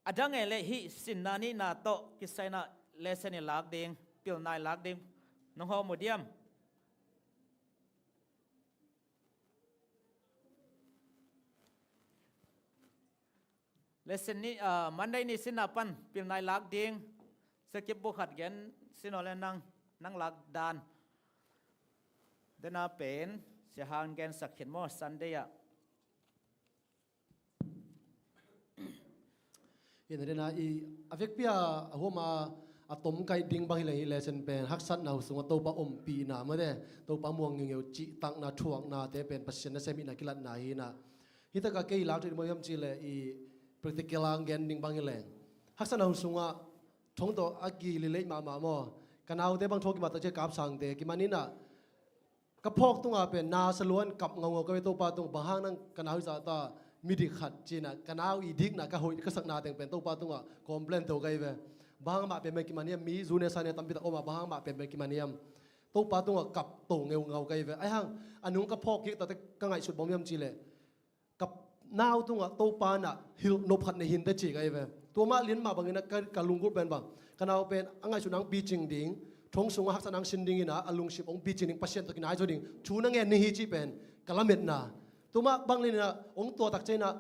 a dang e le, hih sinna nihna tawh kisai inah lesson i lak ding, pilna i lak ding nong hawm uh diam? Lesson ni, ah, Monday ni sinna pan pilna i lak ding. Sia Kip buk khat gen sin aw le, nang, nang lak dan. Dena pen Sia Hang gensak khin maw, Sunday ah. Ina dena i a vekpi a, a huam a, a tom kaih ding bang hi leng, hih lesson pen haksatna sungah Topa ompihna mate, Topa muang ngeungeu cihtakna, thuaknate pen Pasian nasem hihna kilatna hi inah. Hih takah kei lak thei ding bang hiam cih leh, i practical a gen ding bang hi leng, haksatna sungah thong tawh a kilileih mahmah maw. Ka naute bang thong kimat tak ciah kapsangte kiman inah, ka phawk tungah pen na sa lua in kap ngaungau ka ve, Topa tung, bang hang nang ka nau hi zahta midik khat ci inah, ka nau i dikna ka hoih ka sakna teng pen Topa tungah complain to ka hi ve. Bang hang mah pen pen kiman hiam, mi zu ne sa ne tampi tak om a, bang hang mah pen pen kiman hiam, Topa tungah kap to ngeungau ka hi ve. Ai hang a nung ka phawk kik takte ka ngaihsut bang hiam cih leh, ka nau tungah Topa inah hilh nop khat nei hi inteh ci ka hi ve. Tua mah lian mah bangin ah ka, ka lunggulh pen bang, ka nau pen a ngaihsutna hong picing ding, thong sungah haksatna hong sin ding inah a lungsim hong picing ding, Pasian tawh kinai zaw ding thu na ngen ni hi cih pen ka lametna. Tua mah bang lian inah hong tuah tak ciah inah,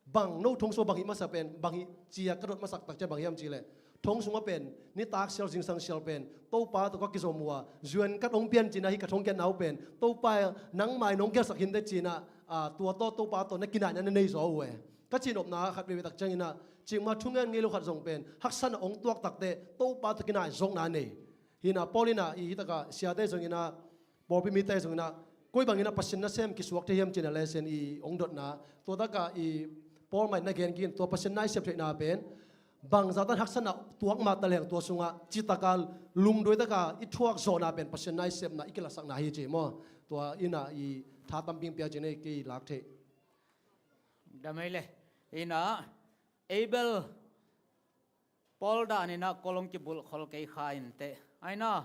bang no thong sungah bang hih masa pen, bang hih ci a ka dot masak tak ciah bang hiam cih leh, thong sungah pen nitak sial zingsang sial pen Topa tawh ka kizom uh a, zuan kat hong pian ci inah, hih ka thong kiatna uh pen Topa nangmah in hong gelsak hi inteh ci inah, a, tua tawh Topa tawh na kinaihna na nei zaw uh e. Ka cihnopna khat veivei tak ciang inah, cikmah thungen ngei lo khat zong pen haksatna hong tuak takte Topa tawh kinai zawkna nei. Hi inah Paul inah i hih takah siate zong inah, pawlpi mite zong inah, koi bangin ah Pasian nasem kisuak thei hiam cih inah lesson i hong dotna. Tua takah i Paul mah in na gen kik in, tua Pasian nasem theihna pen bangzah tan haksatna tuak mah ta leng tua sungah citak a, lungduai tak a i thuak zawhna pen Pasian nasepna i kilatsakna hi ci maw. Tua inah i tha tampi pia ci inah kei lak thei. Damai le. Inah Abel, Paul dan inah kol hong kibulh khol kei kha inteh. Aina,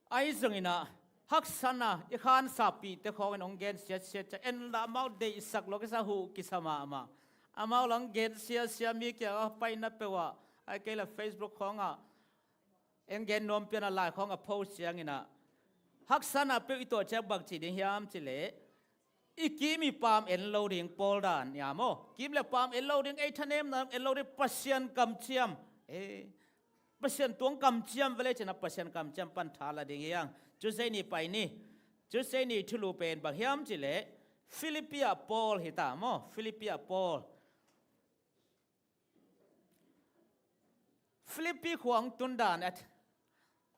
ai zong inah haksatna i khansapihte khawng in hong gen siatsiat ciah, en la amau deihsak lua kisa, huh kisa mahmah. Amau la hong gen siasia, mi kiangah paina peuh ah, ai kei la Facebook khawngah eng gen nuam pian a, lai khawngah post ciang inah, haksatna peuh i tuah ciang bang ci ding hiam cih leh, i kim i paam en lo ding, Paul dan ia maw. Kim le paam en lo ding, ei thanemna en lo ding, Pasian kamciam. Eh, Pasian tuang kamciam vele ci inah Pasian kamciam pan tha la ding hi hang. Tuesday ni pai ni. Tuesday ni thulu pen bang hiam cih leh, Philippi ah Paul hi ta maw. Philippi ah Paul. Philippi khua hong tun dan at,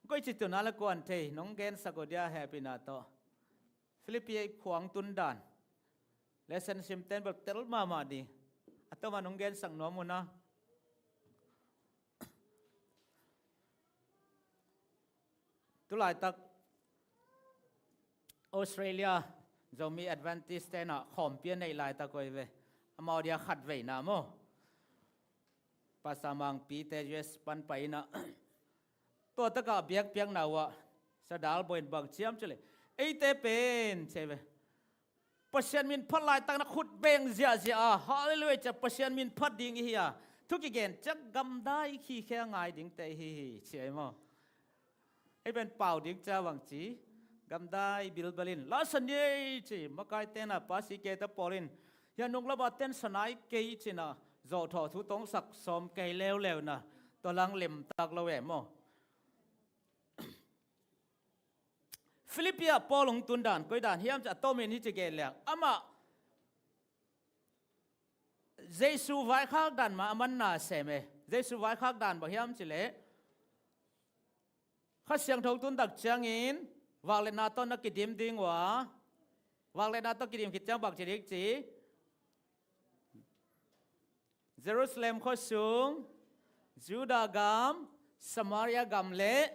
koi ci tun a le kuan thei, nong gensak uh dia hehpihna tawh. Philippi khua hong tun dan. Lesson simten bel tel mahmah ding. A tawmah nong gensak nuam uh na. Tulaitak Australia Zomi Adventist te inah khawmpi a neih laitak uh hi ve. Amau dia khatveina maw. Pastor Mangpite U S pan pai inah, tua takah biakpiakna uh ah Sia Dal Bawi in bang ci hiam cih leh, eite pen ci hi ve, Pasian min phat laitak na khut beng ziahziah a, Hallelujah, ci a Pasian min phat ding i hi a, thu kigen ciang gamdai i khikhe a ngai dingte i hi hi ci hi maw. Ei pen pau ding ciang bang ci, gamdai bilbel in, "La sa ni ei," ci, makaite na, pastor kei ta pawl in, "Hih a nung lama ten sa nai kei," ci na, zawhthawh thu tawngsak sawm kei leuleu na, tua lang lemtak lo e maw. Philippi ah Paul hong tun dan, koi dan hiam ci a, a tomin hih ci gen leng. Amah Jesu vaikhak dan mah a man na sem e. Jesu vaikhak dan bang hiam ci leh, Kha Siangtho tun tak ciangin vak le na tawh na kidim ding uh a, vak le na tawh kidim khit ciang bang ci ding ci, Jerusalem khuasung, Judah gam, Samaria gam le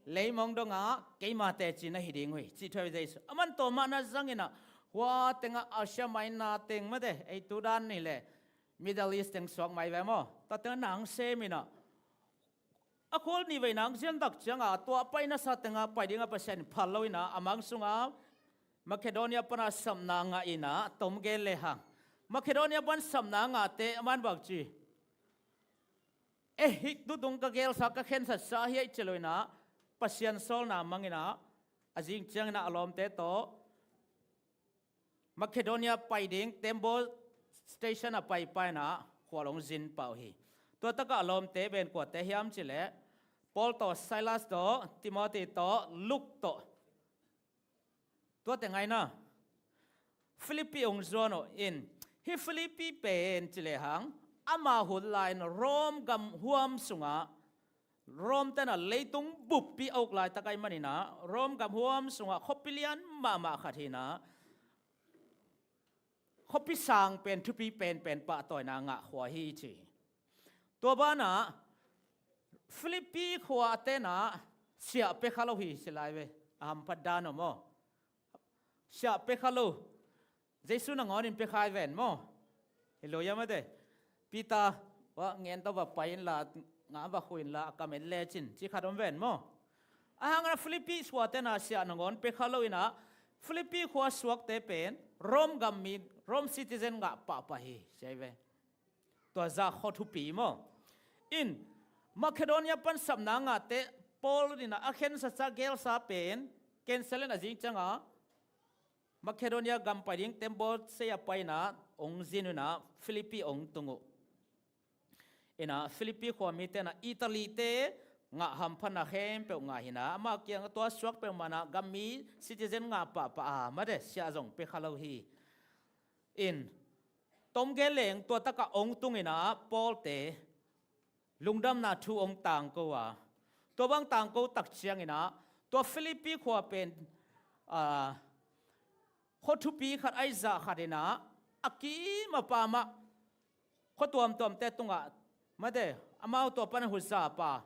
leimong dongah keima teci na hi ding uh hi, cih thu a hi Jesu. A man tua mah na zangin ah, hua tengah Asia Minor teng mate, ei tu dan ni le Middle East teng suak mai ve maw. Tua tengah nang sem in ah, a khual nih vei nang zian tak ciangah, tua pai na sa tengah pai dingah Pasian phal lo in ah, a mang sungah Macedonia pana sapna ngah in ah, tom gen le hang. Macedonia pan sapna ngahte a man bang ci, "Eh, hih tutung ka gelsa, ka khensatsa hi ei," ci lo in ah, Pasian sawlna mang in ah, a zing ciangin ah a lawmte tawh Macedonia pai ding tembaw station a paipai in ah, khual hong zin pah uh hi. Tua takah a lawmte pen kuate hiam ci leh, Paul tawh, Silas tawh, Timothy tawh, Luke tawh. Tuate ngai na, Philippi hong zuan uh in, hih Philippi pen ci le hang, ama hun lai-in Rome gam huam sungah, Rome ten ah leitung buppi a uk laitak ahih manin ah, Rome gam huam sungah khuapi lian mahmah khat hi in ah, khuapi sang pen thupi penpen pahtawina ngah khua hi ci. Tua banah Philippi khua a ten ah siah pia kha lo hi ci lai ve. A hamphat dan uh maw. Siah pia kha lo. Jesu nangawnin pia kha hi ven maw. Hi lo ia mate. Peter, "Wa ngen tawh va pai inla, nga va khu inla, a kam en lecin," ci khat om ven maw. A hang in ah Philippi khua ten ah siah nangawn pia kha lo in ah, Philippi khua suakte pen Rome gam mi, Rome citizen ngah pahpah hi ci ve. Tua zah khua thupi maw. In, Macedonia pan sapna ngahte Paul in ah a khensatsa gelsa pen cancel in a zing ciangah, Macedonia gam pai ding tembaw sei a pai in ah, hong zin uh in ah, Philippi hong tung uh. In ah, Philippi khua mite in ah, Italy te ngah hamphatna khempeuh ngah hi in ah, ama kiangah tua suak peuhmah in ah, gam mi citizen ngah pahpah a, mate siah zong pia kha lo hi. In, tom gen leng tua takah hong tung in ah, Paul te lungdamna thu hong tangko a, tua bang tangko tak ciangin ah, tua Philippi khua pen, ah, khua thupi khat ahi zah khat in ah, a kim a pam ah, khua tuamtuamte tungah, mate, amau tua pan a huzap a,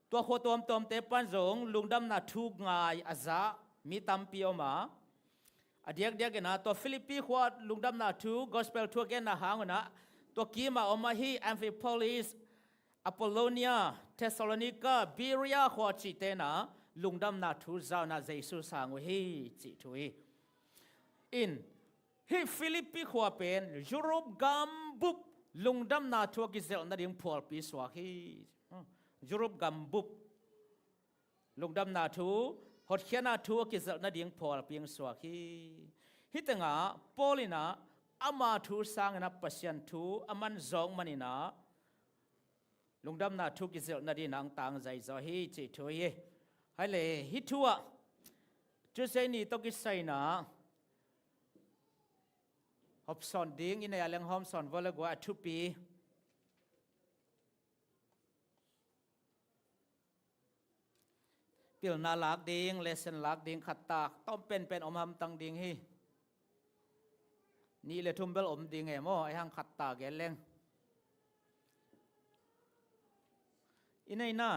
tua khua tuamtuamte pan zong lungdamna thu ngai a zah mi tampi om a, a diakdiak in ah, tua Philippi khua lungdamna thu, gospel thu a genna hang un ah, tua kim a om ahi Amphipolis, Apollonia, Thessalonica, Berea khua cihte in ah lungdamna thu za un ah Jesu sang uh hi, cih thu hi. In, hih Philippi khua pen Europe gambup lungdamna thu a kizelh nading phualpi suak hi. Europe gambup lungdamna thu, hotkhiatna thu a kizelh nading phualpi hong suak hi. Hih tengah Paul in ah ama thu sangin ah Pasian thu a man zawk manin ah, lungdamna thu kizelh nading in ah hong tang zaizaw hi, cih thu hi. Hai le, hih thu ah Tuesday ni tawh kisai in ah hawmsawn ding, i nei a leng hawmsawn vua le gua a thupi. Pilna lak ding, lesson lak ding khat tak, tom penpen om hamtang ding hi. Nih le thum bel om ding e maw, ahi hang khat tak gen leng. I neihna.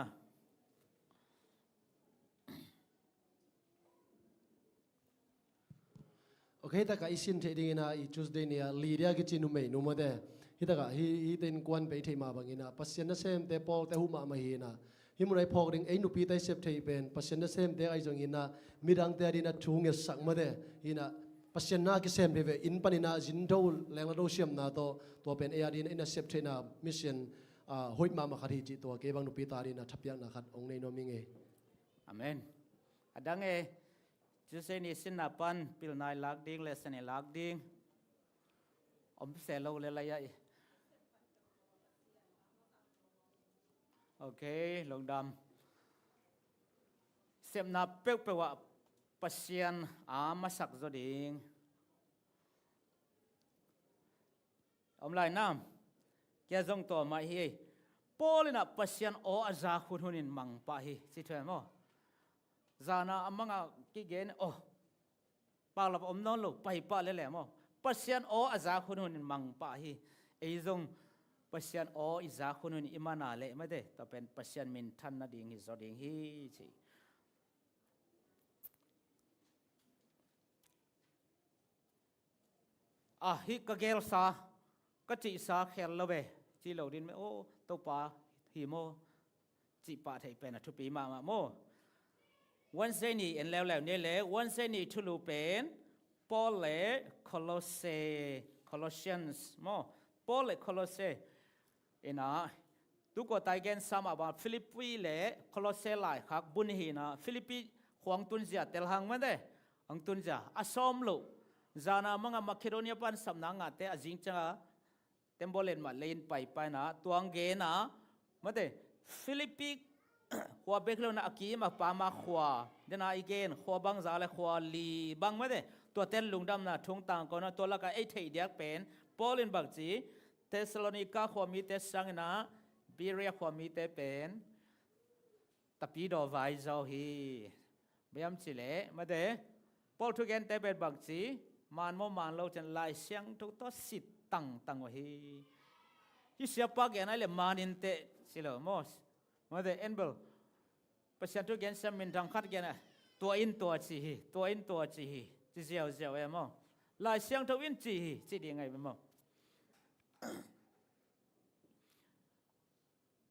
Ok, hih takah i sin theih dingin ah, i Tuesday ni-ah Lydia kici numei nu mate. Hih takah hih, hihte innkuan pei theih mah bangin ah, Pasian nasemte Paul te huh mahmah hi in ah, hih munah i phawk ding ei nupi ta i sep theih pen Pasian nasemte ahi zongin ah, midangte a dingin ah thu ngetsak mate. Hi in ah, Pasian na kisem thei ve, inn panin ah zin do, lengla do siamna tawh, tua pen ei a dingin ah i nasep theihna mission, ah, hoih mahmah khat hi cih tua kei bang nupi ta dingin ah thapiakna khat hong nei nuam ing ei. Amen. A dang e, Tuesday ni sinna pan pilna i lak ding, lesson i lak ding. Om se lo le lai ai. Ok, lungdam. Sepna peuhpeuh ah Pasian a masak zaw ding om lai nam. Kia zong tua mah hi. Paul in ah Pasian aw a zak hunhun in mang pah hi, ci thuai maw? Zana a manga kigen, oh, paklap om nawn lo, pai pah lele maw? Pasian aw a zak hunhun in mang pah hi. Ei zong Pasian aw i zak hunhun i mana leh mate, tua pen Pasian minthan nading hi zaw ding hi, ci. A, hih ka gelsa, ka cihsa khel lo ve, ci lo din ve. Aw, Topa hi maw, cih pah theih pen a thupi mahmah maw? Wednesday ni en leuleu ni le, Wednesday ni thulu pen Paul le Colosse, Colossians maw? Paul le Colosse. Ina, tu kua tai gen sam a ba Philippi le Colosse laikhak bun hi na, Philippi khuang tunzia tel hang mate, ang tunzia a sawm lo. Zana manga Macedonia pan sapna ngate a zing cianga tembaw len mat leiin paipai na, tuang gen a, mate, Philippi khua bek lo na a kim a pama khua, dena i gen khua bangza le khua li bang mate, tua ten lungdamna thungtang kona tua laka ei theih diak pen, Paul in bang ci, Thessalonica khua mite sangina, Berea khua mite pen, tapi daw vai zaw hi. Biam ci le, mate, Paul thugente pen bang ci, man maw man lo cian Lai Siangtho tawh sit tangtang uh hi. Hi siapa gen ai le man in teh, ci lo maw? Mate, enbel. Pasian thugen siam minthang khat gen a, tua in tua ci hi, tua in tua ci hi, ci ziauziau e maw? Lai Siangtho in ci hi, ci ding ai maw?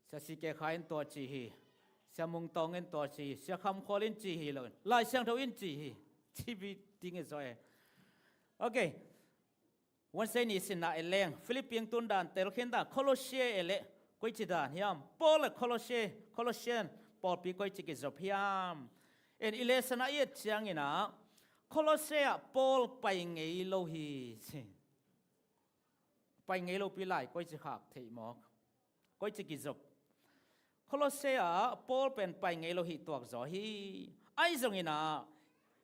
Sia si ke kha in tua ci hi. Sia mung tawng in tua ci hi. Sia kham khual in ci hi lo. Lai Siangtho in ci hi. Ci bi ding i zaw e. Ok. Wednesday ni sinna e leng. Philippi ang tun dan tel khin dan. Colosse e le. Koi ci dan hiam. Paul le Colosse. Colossian. Paul pi koi ci kizop hiam. En i le sana i et ciangina. Colosse ah Paul pai ngei lo hi. Pai ngei lo pi lai koi ci khak thei mawk. Koi ci kizop. Colosse ah Paul pen pai ngei lo hi tuak zaw hi. Ai zongina,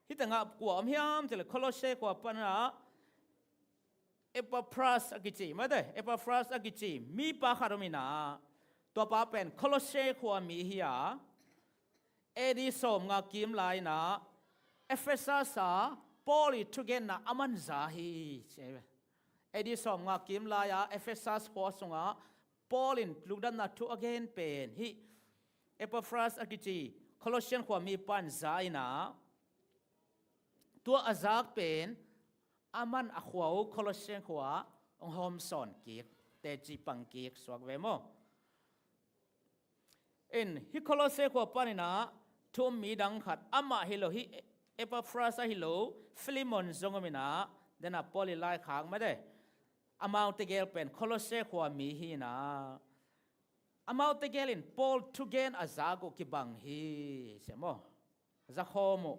hi tengah kua om hiam cile Colosse kua pana Epaphras a kici, mate, Epaphras a kici, mi pa khat omina, tua pa pen Colosse khua mi hi a, A D sawmnga kim laina Ephesus a Paul i thugenna a manza hi. A D sawmnga kim laia Ephesus khua sunga Paul in lungdamna thu a gen pen hi. Epaphras a kici Colossian khua mi pan za ina tua a zak pen a man a khua uh Colossian khua ong hawm sawn kik teci pang kik suak ve maw? In hi Colosse khua panina thu um mi dang khat amah hi lo hi, Epaphras ahi lo, Philemon zong omina, dena Paul i laikhak mate. Amau tegel pen Colosse khua mi hina. Amau tegel in Paul thugen a zak uh kibang hi, sia maw? Zakhawm uh.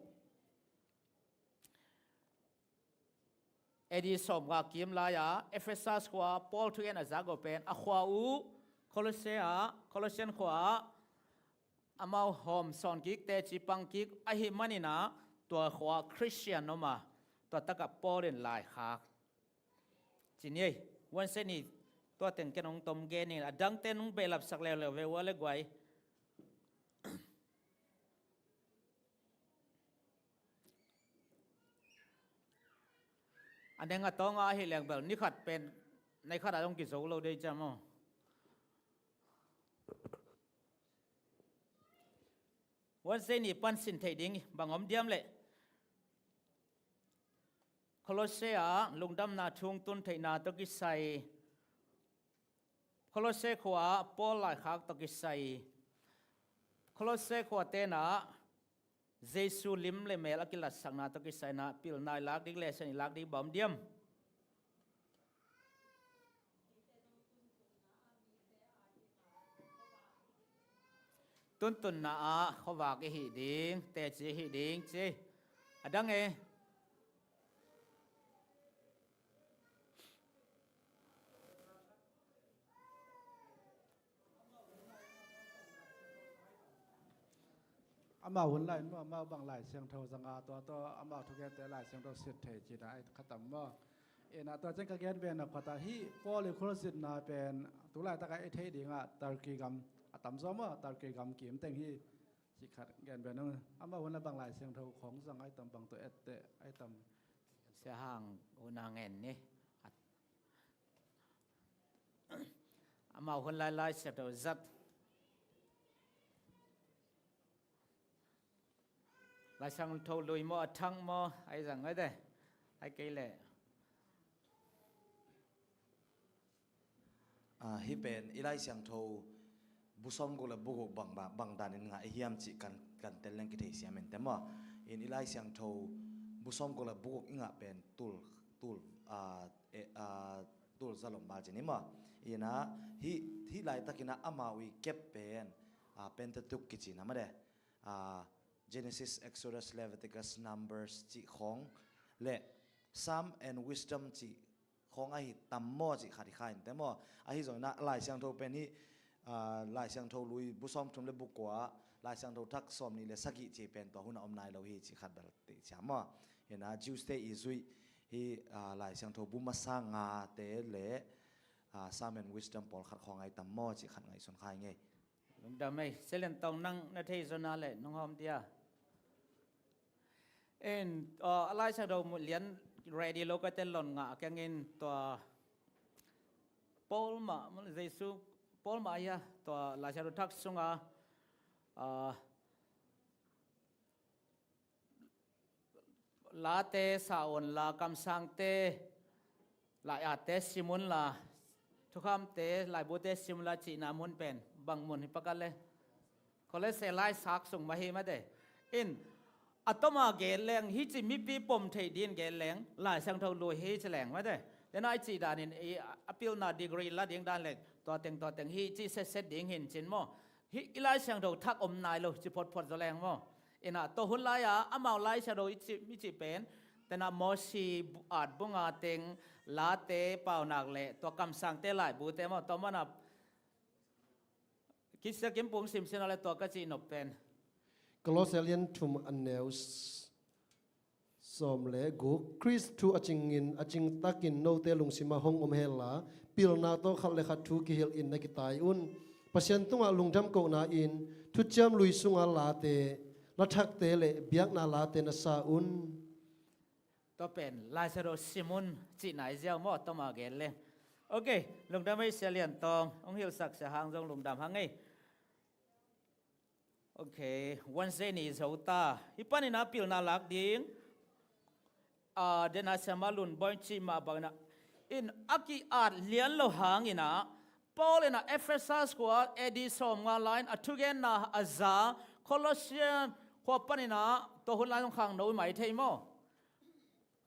A D sawmnga kim laia Ephesus khua Paul thugen a zak uh pen a khua uh Colosse ah, Colossian khua ah amau hawm sawn kik teci pang kik ahi manina tua khua Christian om a tua takah Paul in laikhak. Ci ni ei, Wednesday ni tua teng ken hong tom gen in a dangte nong behlapsak leuleu ve ua le guai. A neng a tawnga ahi leng bel ni khat pen, nei khat a dong kizo lo dei ciam aw. Wednesday ni pan sin thei ding bang om diam leh. Colosse ah lungdamna thu tun theihna tawh kisai. Colosse khua ah Paul laikhak tawh kisai. Colosse khua tenah Jesu lim le mel a kilatsakna tawh kisai na pilna i lak ding le sian i lak ding bang om diam. Tuntunna ah khuavak i hih ding, teci i hih ding ci. A dang e. Amau hun lai in maw, amau bang Lai Siangtho zanga tua tawh amau thugente Lai Siangtho sit thei cina ai khatam maw. Ina tua ciang ka gen ben a khuata hih Paul i khulsitna pen tulaitak a i thei dingah Turkey gam a tamzaw maw, Turkey gam kim teng hi. Cih khat gen ben ung. Amau hun lai bang Lai Siangtho khawng zang ai tam, bang tawh etteh ai tam. Sia Hang hun a ngen ni. Amau hun lai Lai Siangtho zat. Lai Siangtho lui maw, a thang maw, ai zang ai de. Ai kei leh. Ah, hih pen i Lai Siangtho bu sawmguk le bu guk bang, bang, bang danin ngah i hiam cih kan, kan tel leng kithei siam in te maw. In i Lai Siangtho bu sawmguk le bu guk i ngah pen tul, tul, ah, eh, ah, tul zalom bal cin i maw. Ina hih, hih laitakin ah amau i kep pen, ah, Pentateuch kici na mah de. Ah, Genesis, Exodus, Leviticus, Numbers cih khawng le Psalm and Wisdom cih khawng ahi tam maw cih khat hi kha in te maw. Ahi zongin ah Lai Siangtho pen hi, ah, Lai Siangtho lui bu sawmthum le bu kua, Lai Siangtho thak sawmnih le sagih cih pen tua hun a om nai lo hi cih khat bel teh cia maw. Hi na Jews te i zuih hi, ah, Lai Siangtho bu masa ngate le, ah, Psalm and Wisdom pawlkhat khawng ahi tam maw cih khat ngaihsun kha i ngei. Lungdam ei, Sia Lian Tawng nang na thei zaw na leh nong hawm dia. En, uh, a Lai Siangtho lian ready lo ka tel lon ngah keng in tua Paul mah, Jesu, Paul mah ahi a, tua Lai Siangtho thak sunga, uh, late sa un la, kamsangte lai-atte sim un la, thukhamte laibute sim un la cihna mun pen bang mun hi pakat le. Kolose laisak sung mah hi mate. In, a tawma gen leng, hih ci mipi pom theih din gen leng, Lai Siangtho lui hi ci leng mate. Tena i cih danin, i a pilna degree la ding dan leng, tua teng, tua teng, hih ci setset ding hin cin maw. Hih i Lai Siangtho thak om nai lo, ci photphot zaw leng maw. Ina tua hun lai-a amau Lai Siangtho i cih, i cih pen, tena Mosi bu-, at bunga teng, late paunak le, tua kamsangte laibute maw, tua mana, kisia kimpung simsina le tua ka cih nop pen. Kolose lian thum a neu s-, sawm le guk, Khrist thu a cingin, a cingtakin note lungsimah hong om hen la, pilna tawh khat le khat thu kihilhin na kitai un. Pasian tungah lungdam kohna in, thuciam lui sunga late, lathakte le biakna late na sa un. Tua pen, Lai Siangtho sim un, cihna i ziau maw, tawma gen le. Ok, lungdam ei Sia Lian Tawng, hong hilhsak Sia Hang zong lungdam hang ei. Ok, Wednesday ni zo ta. Hih panin a pilna lak ding. Ah, dena siama lun boin cih mah bangin ah. In a ki-at lian lo hangin ah. Paul in ah Ephesus khua A D sawmnga lai-in a thugenna a za. Colossian khua panin ah. Tua hun lai zong khangno i mai thei maw.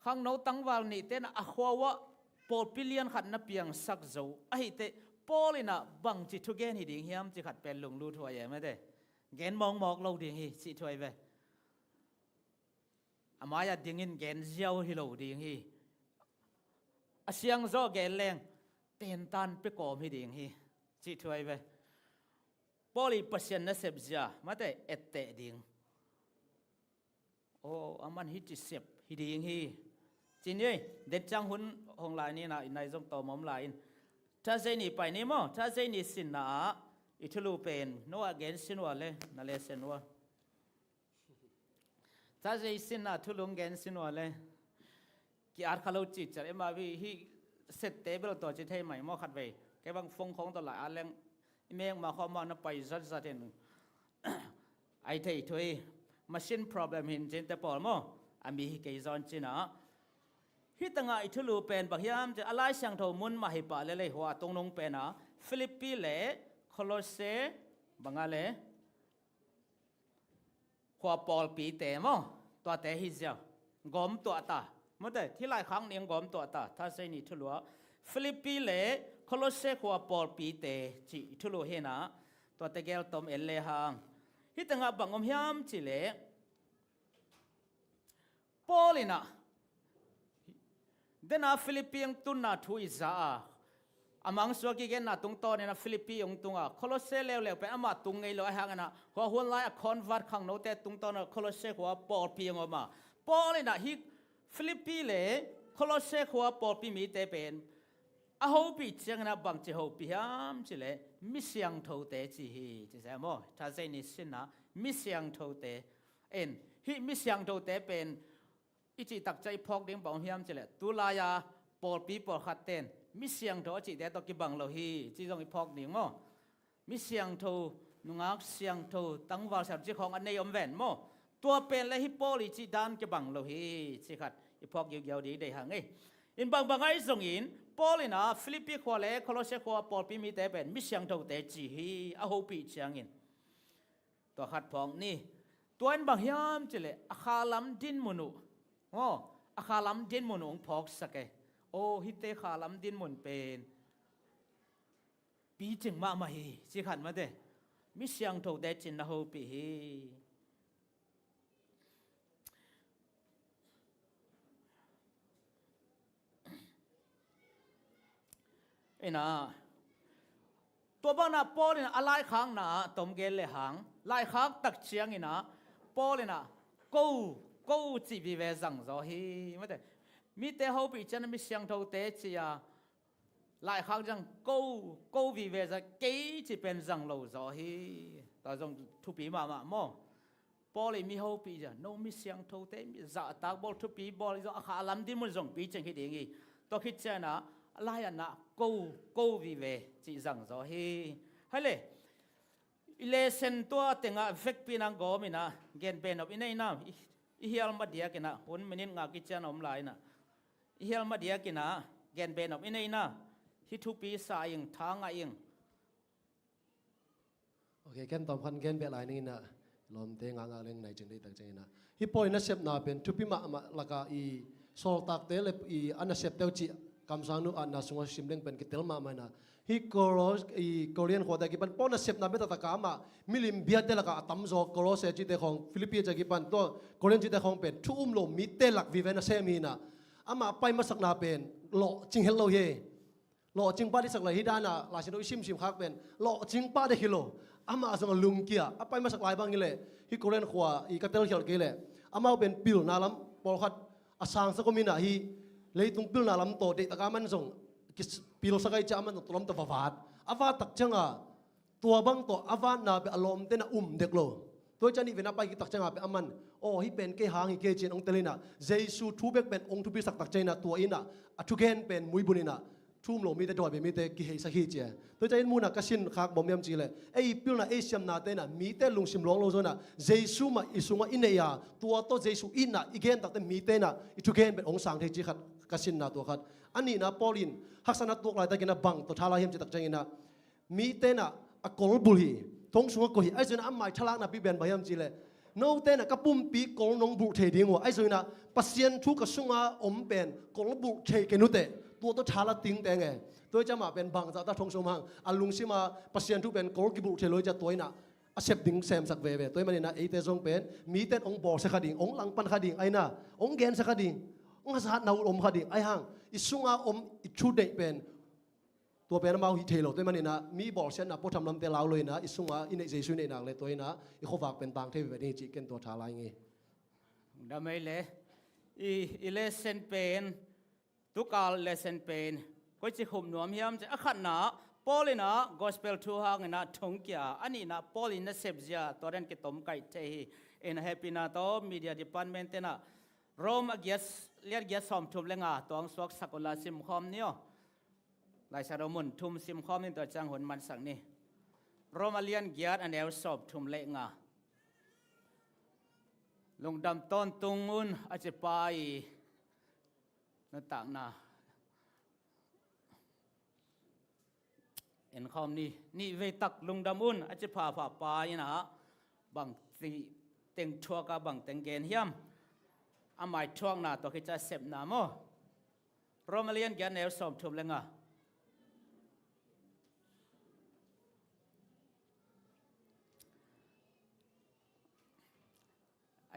Khangno tangval nihte in ah a khua uah pawlpi lian khat na piangsak zo. Ahih teh Paul in ah bangci thugen hi ding hiam cih khat pen lunglut huai e mate. Gen mawkmawk lo ding hi cih thuai ve. A mai-ah dingin gen ziau hi lo ding hi. A siangzaw gen leng tentan pia kawm hi ding hi cih thuai ve. Paul i Pasian nasep zia mate etteh ding. Aw, aman hih ci sep hi ding hi. Cin ei, det ciang hun hong lai ni na, i nai zong tawm om lai in. Thursday ni pai ni maw, Thursday ni sinna ah i thulu pen no ah gen sin ua le, na le sen ua. Thursday sinna thulu gen sin ua le. Ki-at kha lo cihciah, ema hi, hih sette bel tua ci thei mai maw khatvei. Kei bang phone khawng tawh lai a leng, i mekma khawng mah na pai zatzat in. Ai thei thu hi, machine problem hin cin te pawl maw. A mi hi kei zawn cin ah. Hih tangah i thulu pen bang hiam cin, a Lai Siangtho mun mah hi pah lel ei, hua tungnung pen ah. Philippi le Kolosse bang a le. Khua pawlpite maw, tuate hi ziau. Gawm tuah ta. Mawte, thilai khak ning gawm tuah ta. Thursday ni thulu ah. Philippi le Kolosse khua pawlpite cih thulu hi na. Tuate gel tom en le hang. Hih tangah bang om hiam cih leh. Paul in ah, dena Philippi hong tunna thu i za a, a mangsuak i genna tungtawn in ah Philippi hong tung a, Colossae leuleu pen amah tung ngei lo ahih hangin ah, hua hun lai a convert khangnote tungtawn a Colossae khua pawlpi hong om a. Paul in ah hih Philippi le Colossae khua pawlpi mite pen a hopih ciangin ah bangci hopih hiam cih leh mi siangthote ci hi, ci se maw? Thursday ni sin ah mi siangthote. En, hih mi siangthote pen i cih tak ciang i phawk ding bang hiam cih leh, tu lai-a pawlpi pawlkhat ten mi siangtho a cihte tawh kibang lo hi, ci zong i phawk ding maw? Mi siangtho, nungak siangtho, tangval siangtho ci khawng a nei om ven maw? Tua pen le hih Paul i cih dan kibang lo hi, ci khat i phawk giugiau ding deih hang ei. In bangbang ahi zongin, Paul in ah Philippi khua le Colossae khua pawlpi mite pen mi siangthote ci hi, a hopih ciangin. Tua khat phawk ni. Tua in bang hiam cih leh a khalam dinmun uh, aw, a khalam dinmun uh hong phawksak e. Aw, hihte khalam dinmun pen picing mahmah hi, ci khat mate. Mi siangthote cin na hopih hi. Ina, tua bangin ah Paul in a laikhakna ah tom gen le hang, laikhak tak ciangin ah Paul in ah ko, ko cih vive zang zaw hi. Mate, mite hopih ciang mi siangthote ci a, laikhak ciang ko, ko vive zang, kei cih pen zang lo zaw hi. Tua zong thupi mahmah maw? Paul i mi hopih zia, no mi siangthote, mi zahtak bawl, thupi bawl i zong a khalam dinmun zong picing hi ding hi. Tua khit ciangin ah, a lai-in ah ko, ko vive cih zang zaw hi. Hai le, i lesson tua tengah vekpi in ah gawm in ah, gen benop i nei na, i, i hial ma diakin ah, hun minute nga kician om lai in ah, i hial ma diakin ah, gen benop i nei na, hih thupi sa ing, tha ngah ing. Ok, ken tawm khat gen beh lai ning in ah, lawmte ngakngak leng nai cing deihtak ciangin ah. Hih Paul i nasepna pen thupi mahmah lakah i sawltakte le i a nasepte uh cih kamsang nu atna sungah sim leng pen kitel mahmah in ah. Hih Colos-, i Korean khuate a kipan Paul nasepna pen taktak a amah milim biate lakah a tamzaw Colossae cihte khawng, Philippi cih a kipan tua Korean cihte khawng pen thu um lo mite lak vive nasem hi in ah. Amah pai masakna pen lawhcing het lo hi. Lawhcing pah diksak lai hi dan a, Lai Siangtho i simsim khak pen lawhcing pah dek hi lo. Amah zong a lungkia a pai masak lai bang hi leh, hih Korean khua i ka telkhialh kei leh, amau pen pilna lam pawlkhat a sangsak om in ah, hih leitung pilna lam tawh deihtak a man zong kipilsak ahih ciang a man zong tua lam tawh va vat. A vat tak ciang a, tua bang tawh a vatna pen a lawmte in ah um dek lo. Tua hi ciang a nih vei in ah pai khit tak ciang a pen a man, aw, hih pen kei hang hi kei ci-in hong tel in ah, Jesu thu bek pen hong thupisak tak ciang in ah, tua in ah a thugen pen muibun in ah thu um lo mite, dawi bei mite kiheisak hi ci a. Tua hi ciang a inn mun ah ka sin khak bawm hiam cih leh, ei pilna ei siamnate in ah mite lungsim luang lo zaw in ah, Jesu mah i sungah i neih a, tua tawh Jesu itna i gen tak teh mite in ah i thugen pen hong sang thei cih khat ka sinna tua khat. A nihna, Paul in haksatna tuak laitakin ah bang tawh tha lai hiam cih tak ciang in ah, mite in ah a kol bulh hi, thong sungah koih hi. Ahi zongin ah a mai thalakna pi pen bang hiam cih leh, note in ah ka pumpi kol nong bulh thei ding uh a, ahi zongin ah Pasian thu ka sungah om pen kol bulh thei kei nuteh, tua tawh tha la ting teng e. Tua hi ciang amah pen bangzah ta thong sung hang, a lungsim ah Pasian thu pen kol kibulh thei lo hi ciang tua in ah a sep ding semsak veve. Tua ahih manin ah eite zong pen mite in hong bawlsia kha ding, hong langpan kha ding, ahi na, hong gensia kha ding, hong hasatna uh om kha ding, ahi hang i sungah om i thu deih pen tua pen amau hih thei lo. Tua ahih manin ah mi bawlsiatna puatham lamte lau lo in ah, i sungah i neih Jesu i neih nak leh tua in ah i khuavak pen tang thei veve ding hi cih ken tua tha lai ing e. Dam ei le, i, i lesson pen, tukal lesson pen koici khum nuam hiam cih leh, a khatna ah Paul in ah gospel thu hangin ah thongkia, a nihna ah Paul i nasep zia, tua den kitom kaih thei hi. In ah hehpihna tawh media department te in ah Rom a giat, lian giat sawmthum le nga, tua hong suaksak un la, simkhawm ni aw. Lai Siangtho mun thum simkhawm ni, tua ciang hun mansak ni. Rom a lian giat, a neu sawmthum le nga. Lungdam tawntung un, a ci Pa i nuntakna. En khawm ni. Nih vei tak lungdam un, a ci phapha Pa in ah bang teng thuak a, bang teng gen hiam? A mai thuakna, tua khit ciang a sepna maw? Rom a lian giat, neu sawmthum le nga.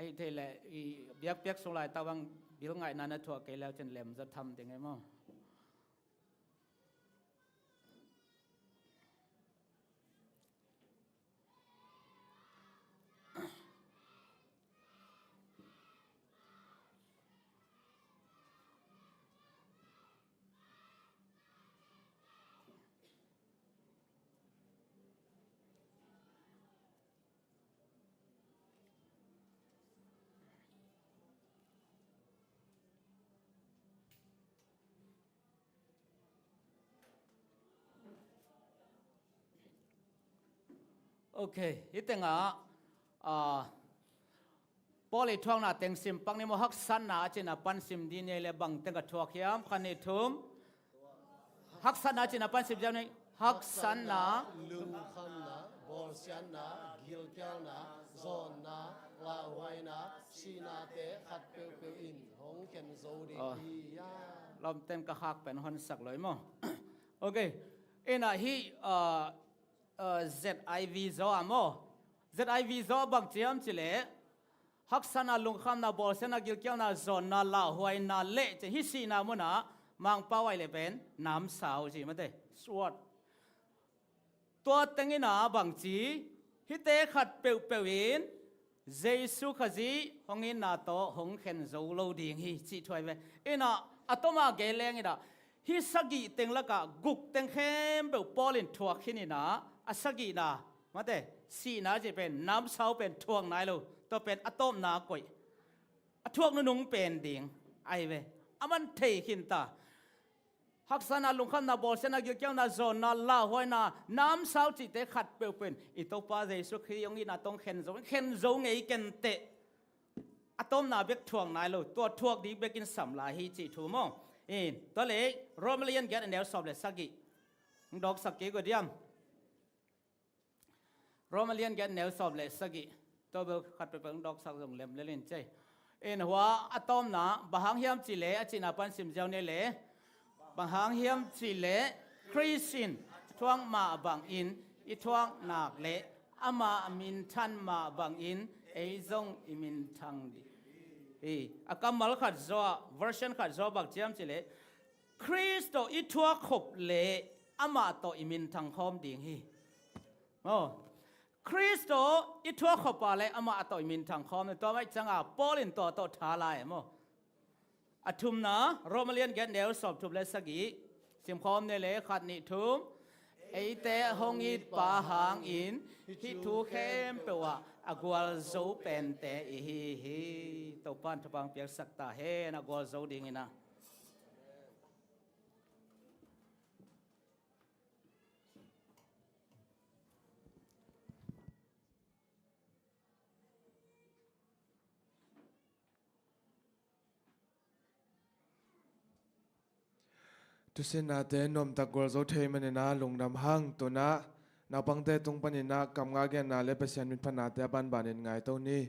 Hih thei leh i biakpiak sung laitak bang bil ngaihna na thuah kei leu cin lem zaw tham ding ei maw? Ok, hih tengah, ah, Paul i thuakna teng sim pak ni maw, haksatna a cihna pan sim dih ni ei leh bang teng ka thuak hiam? Khat nih thum. Haksatna a cihna pan sim ziau ni. Haksatna. Lungkhamna, bawlsiatna, gilkialna, zawnna, lauhuaina, sihnate khat peuhpeuh in hong khen zo ding hi. Lawmten ka khak pen honsak lo ei maw? Ok. Ina hih, ah, ah, Z I V zaw a maw? Z I V zaw bang ci hiam cih leh haksatna, lungkhamna, bawlsiatna, gilkialna, zawnna, lauhuaina leh ci hih sihna munah Mangpau ai leh pen namsau ci mate, sword. Tua teng ina bang ci, hihte khat peuhpeuh in Jesu Khazih hong itna tawh hong khen zo lo ding hi cih thuai ve. Ina a tawma gei leng ina hih sagih teng lakah guk teng khempeuh Paul in thuak khin ina a sagihna mate, sihna cih pen namsau pen thuak nai lo, tua pen a tawpna koih. A thuak nunung pen ding ai ve. A man thei khin ta. Haksatna, lungkhamna, bawlsiatna, gilkialna, zawnna, lauhuaina, namsau cihte khat peuhpeuh in i Topa Jesu Khrih hong itna tawh hong khen zo, khen zo ngei ken teh. A tawpna bek thuak nai lo, tua thuak ding bekin sam lai hi cih thu maw? In, tua leh Roma lian giat a neu sawm leh sagih. Hong dawksak kei ko diam? Roma lian giat neu sawm leh sagih. Tua bel khat peuhpeuh hong dawksak zong lem lel in cei. In hua a tawpna, bang hang hiam cih leh a cihna pan sim ziau ni ei leh. Bang hang hiam cih leh Khrist in a thuak mah bangin i thuak nak leh amah a minthan mah bangin ei zong i minthang ding hi. A kammal khat zaw, version khat zaw bang ci hiam cih leh Khrist tawh i thuak khop leh amah tawh i minthang khawm ding hi. Maw? Khrist tawh i thuak khop a leh amah tawh i minthang khawm, tua mah ciangin Paul in tua tawh tha lai maw? A thumna, Roma lian giat neu sawm thum leh sagih. Sim khawm ni ei leh khat nih thum. Eite hong it pa hangin hih thu khempeuh ah a gualzo pente i hi hi. Topa'n thupha piaksak ta hen, a gualzo dingin a. Thusinnate nuamtak gualzo thei manin a lungdam hang. Tu-in a naupangte tung panin a kam nga genna leh Pasian mitphatnate a banbanin ngaito ni.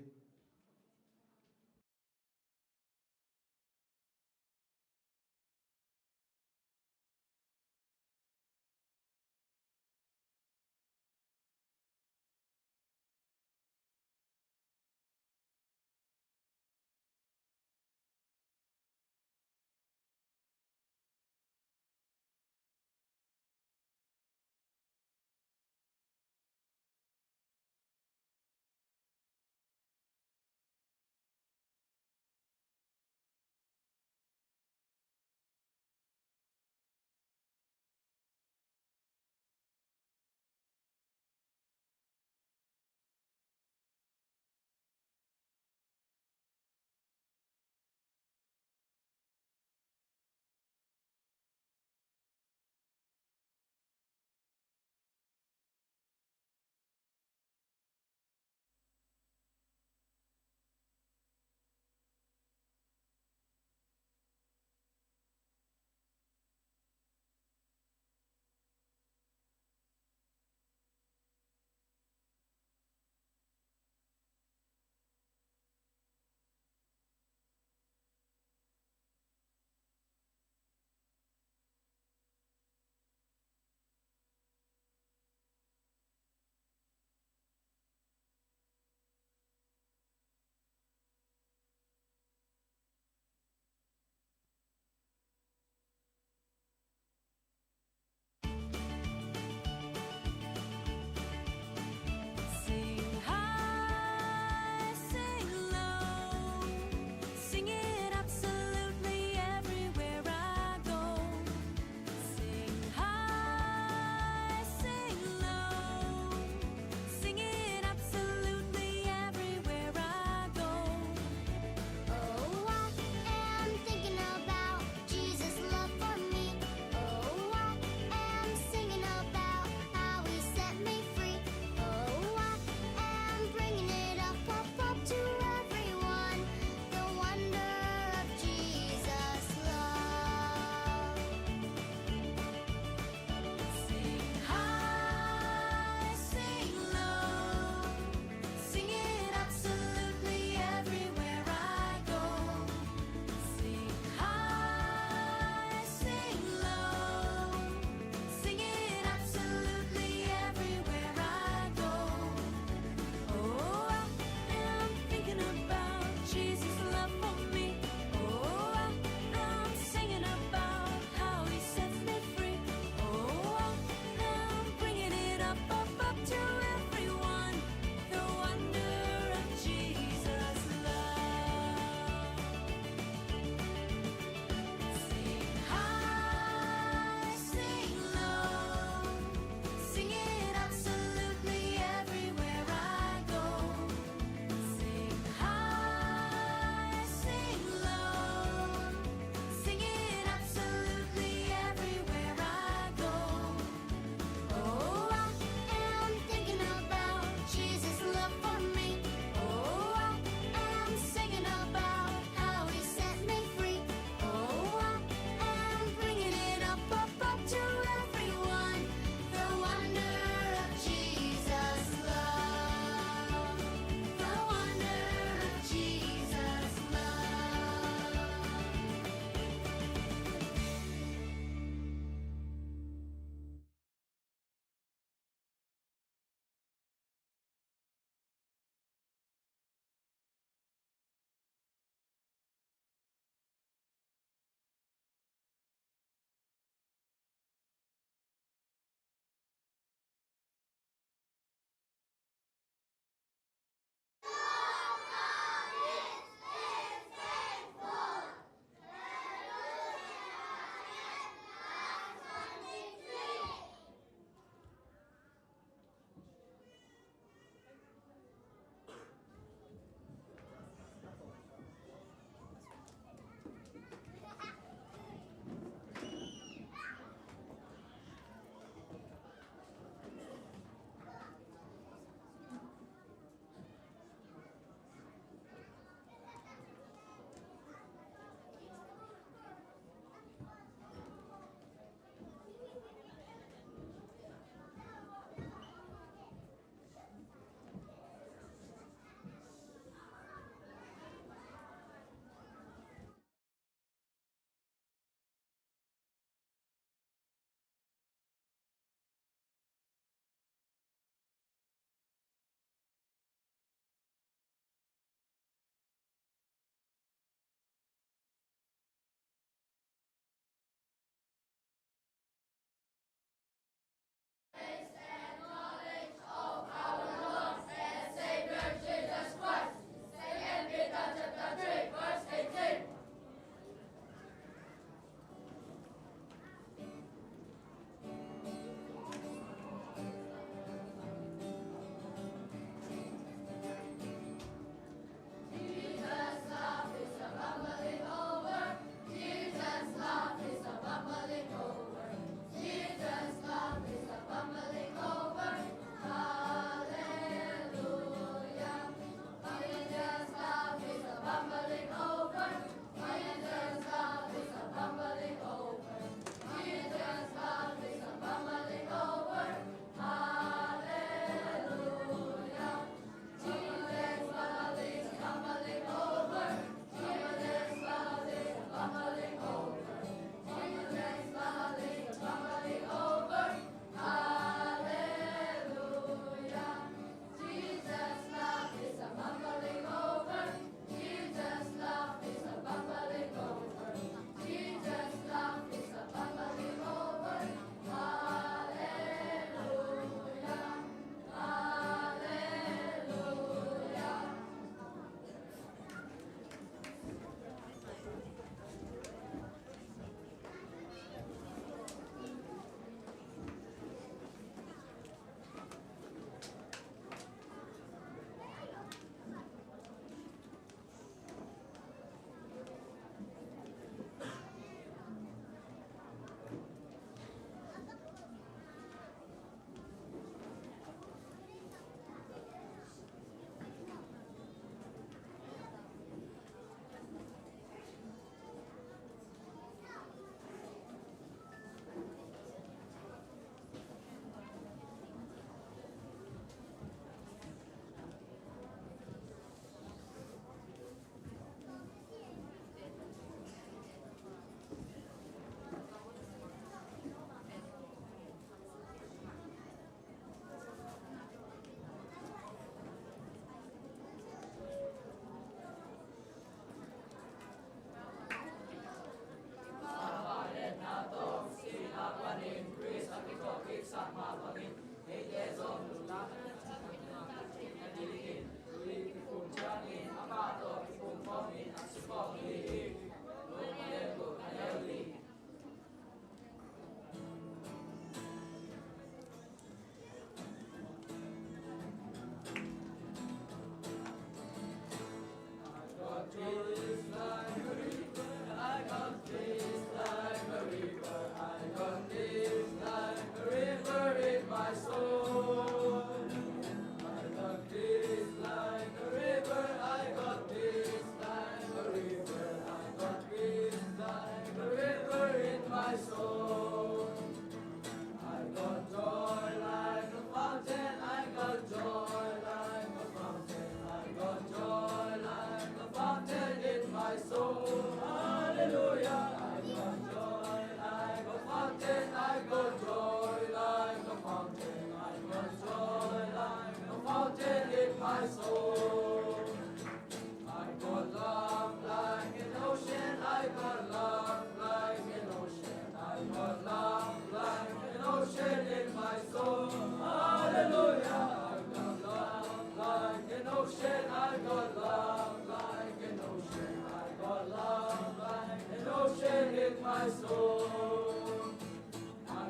I've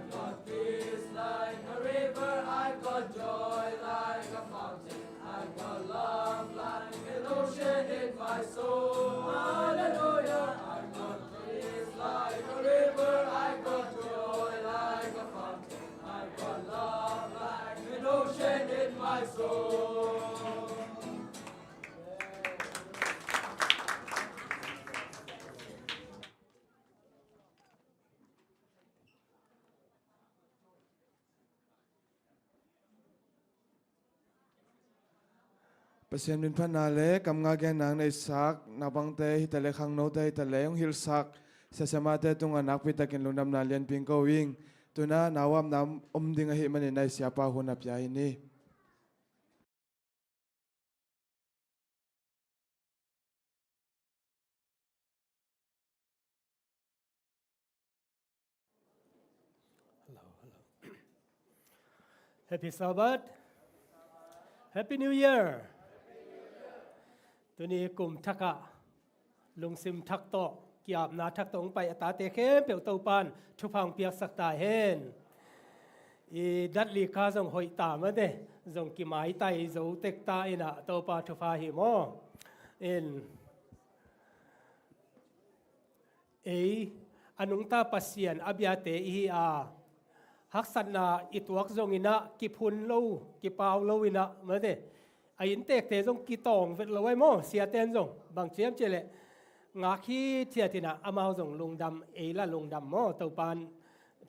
got peace like a river, I've got joy like a fountain, I've got love like an ocean in my soul. Hallelujah. I've got peace like a river, I've got joy like a fountain, I've got love like an ocean in my soul. Pasian min phatna le kam nga genna hong neihsak naupangte hi ta le, khangnote hi ta le hong hilhsak siasiamate tungah nakpi takin lungdamna lianpi ko ing. Tu-in ah nau apna om ding ahih manin ah i siapa hun a pia hi ni. Hello, hello. Happy Sabbath. Happy New Year. Tuni kum thak ah lungsim thak tawh, ki-apna thak tawh hong pai a tate khempeuh Topa'n thupha hong piaksak ta hen. I datli ka zong hoih ta mate, zong kimaitai zo tek ta in ah Topa thupha hi maw. In ei a nungta Pasian a biate i hi a, haksatna i tuak zongin ah kiphun lo, kipau lo in ah mate, a inntekte zong kitawng vet lo ai maw. Siate'n zong bang ci hiam cih leh, ngak hithiat in ah amau zong lungdam, ei la lungdam maw, Topa'n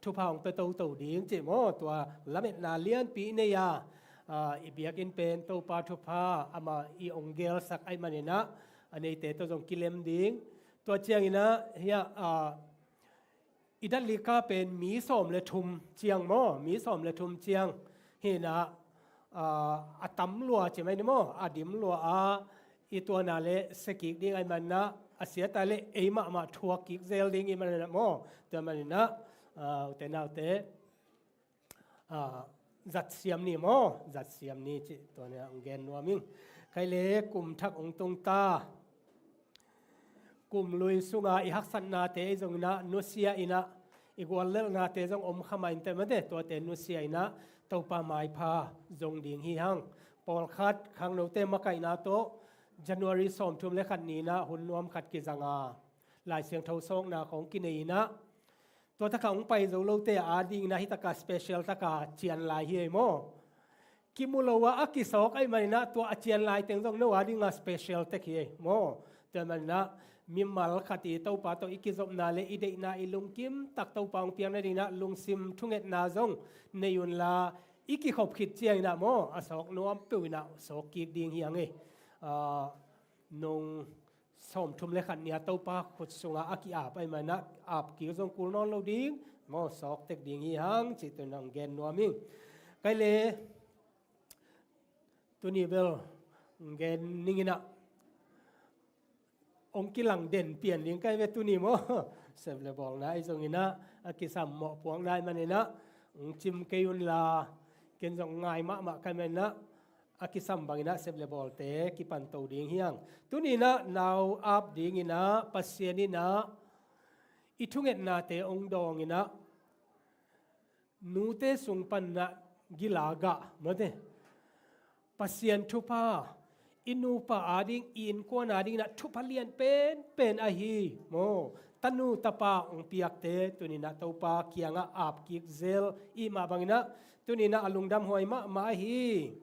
thupha hong pia toto ding cih maw. Tua lametna lianpi i nei a, a, i biakinn pen Topa thupha amah i hong gelsak ahih manin ah a neite tawh zong kilem ding. Tua ciangin ah hiah, a, i datli ka pen mi sawm le thum ciang maw, mi sawm le thum ciang hi in ah, a, a tam lua ci mai ni maw, a dim lua a, i tuana le sia kik ding ahih manin ah, a sia ta le ei mahmah thuak kik zel ding ahih manin ah maw. Tua manin ah, a, ute naute, a, zat siam ni maw, zat siam ni cih tua ni ah hong gen nuam ing. Kei le kum thak hong tung ta. Kum lui sunga i haksatnate ei zongin ah nusia in ah, i guallelhnate zong om kha mah inteh mate, tuate nusia in ah Topa maipha zong ding hi hang. Pawlkhat khangnote makaihna tawh January sawmthum le khat ni in ah hun nuam khat kizang a, Lai Siangtho sawkna khawng kinei in ah, tua taka hong pai zo lote a dingin ah hi taka special taka cian lai hi ei maw. Kimu lo a, a kisawk ahih manin ah tua a cian lai teng zong no a dinga special tek hi ei maw. Tua manin ah mimal khat i Topa tawh i kizopna le i deihna, i lungkim tak Topa hong piak nadingin ah lungsim thungetna zong nei unla, i kikhop khit ciangin ah maw, a sawk nuam peuh in ah sawk kik ding hi hang ei. A, nung sawmthum le khat ni a Topa khut sunga a ki-ap ahih manin ah ap kik zong kul nawn lo ding maw, sawk tek ding hi hang cih tu-in ah hong gen nuam ing. Kei le tuni bel hong gen ning in ah, hong kilang den pian ding kei ve tuni maw. Sep le bawlna ei zongin ah a kisam mawhpuakna ahih manin ah hong cim kei unla, ken zong ngai mahmah ka hih manin ah a kisam bangin ah sep le bawlte kipan to ding hi hang. Tuni in ah nau ap dingin ah Pasian in ah i thungetnate hong dawng in ah, nute sung panin ah gil a gah mate, Pasian thupha, i nupa a ding, i innkuan a dingin ah thupha lian penpen ahi maw. Tanu tapa hong piakte tuni in ah Topa kiangah ap kik zel i hih mah bangin ah tuni in ah a lungdamhuai mahmah ahi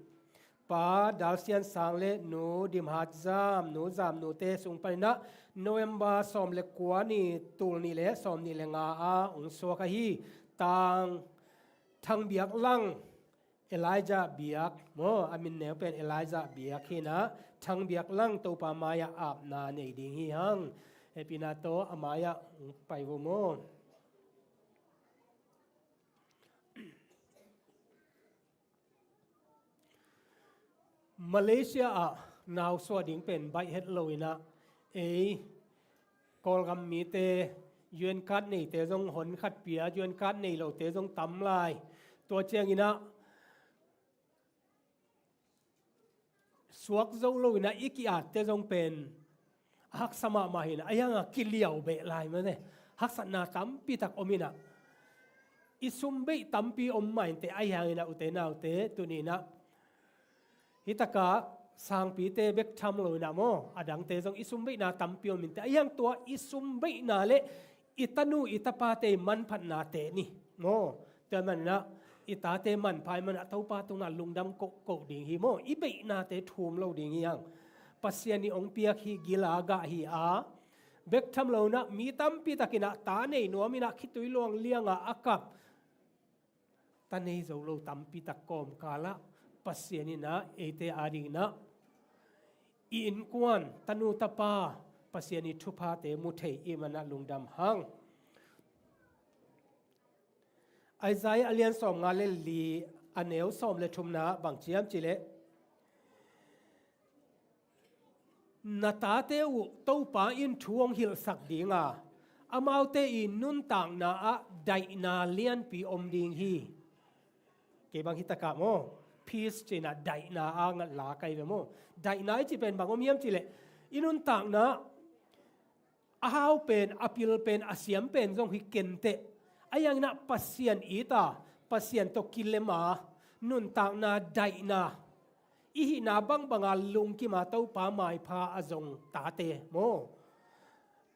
Pa Dal Sian Sang le Nu Dim Hat Zam, Nu Zam Nute sung panin ah November sawm le kua ni, tul nih le sawm nih le nga a hong suak ahi Tang Thang Biak Lang, Elijah Biak maw, a min neu pen Elijah Biak hi in ah, Thang Biak Lang Topa mai-ah apna nei ding hi hang. Hehpihna tawh a mai-ah hong pai vo maw. Malaysia ah nau suah ding pen baih het lo in ah, ei Kawlgam mite U N card neite zong hon khat pia, U N card nei lote zong tam lai. Tua ciangin ah suak zo lo in ah i ki-atte zong pen a haksa mahmah hi in ah, a hiang a kiliau beh lai mate. haksatna tampi tak om inah, i sumbeih tampi om mah inteh, ahi hang inah ute naute, tuni inah hih takah sangpite bek tham lo inah maw, a dangte zong i sumbeihna tampi om inteh, ahi hang tua i sumbeihna le i tanu i tapate i manphatnate ni maw, tua man inah i tate manpha i man ah Topa tungah lungdam kohkoh ding hi maw, i beihnate thum lo ding hi hang. Pasian i hong piak hi, gil a gah hi a, bek tham lo inah mi tampi tak inah ta nei nuam inah khitui luang liangah a kap, ta nei zo lo tampi tak kawmkal ah Pasian inah eite ading inah i innkuan, tanu tapa, Pasian i thuphate mu thei i man ah lungdam hang. Isaiah a lian sawmnga le li, a neu sawm le thumna bang ci hiam cih leh, na tate uh Topa in thu hong hilhsak ding a, amaute i nuntakna ah daihna lianpi om ding hi. Kei bang hih takah maw, peace ci inah daihna a ngat la kai ve maw. Daihna i cih pen bang om hiam cih leh, i nuntakna a hau pen, a pil pen, a siam pen zong hi kei inteh, ahi hang inah Pasian it a, Pasian tawh kilem a, nuntakna daihna i hihna bangbang a lungkim a Topa maipha a zong tate maw,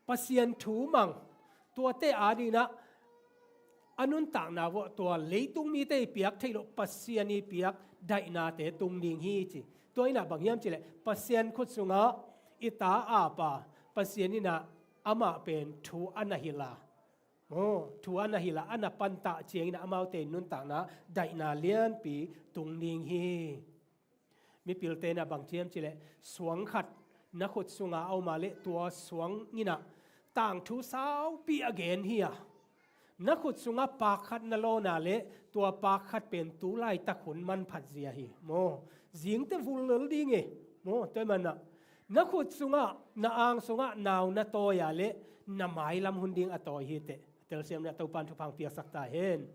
Pasian thu mang, tuate ading inah a nuntakna vawh tua leitung mite i piak theih loh Pasian i piak daihnate tung ding hi ci. Tua inah bang hiam cih leh, Pasian khut sungah i ta ap a, Pasian inah amah pen thu a na hilh a, maw, thu a na hilh a, a na pantah ciang inah amaute nuntakna daihna lianpi tung ding hi. Mipilte inah bang ci hiam cih leh, suang khat na khut sungah a om a leh tua suang inah tangthu saupi a gen hi a, na khut sungah paak khat na lawn a leh tua paak khat pen tu laitak hun manphat zia hi maw. Zingteh vul lel ding e maw, tua i man ah na khut sungah, na ang sungah nau na tawi a leh na mailam hun ding a tawi hi teh. Telsiam inah Topa in thupha hong piaksak ta hen.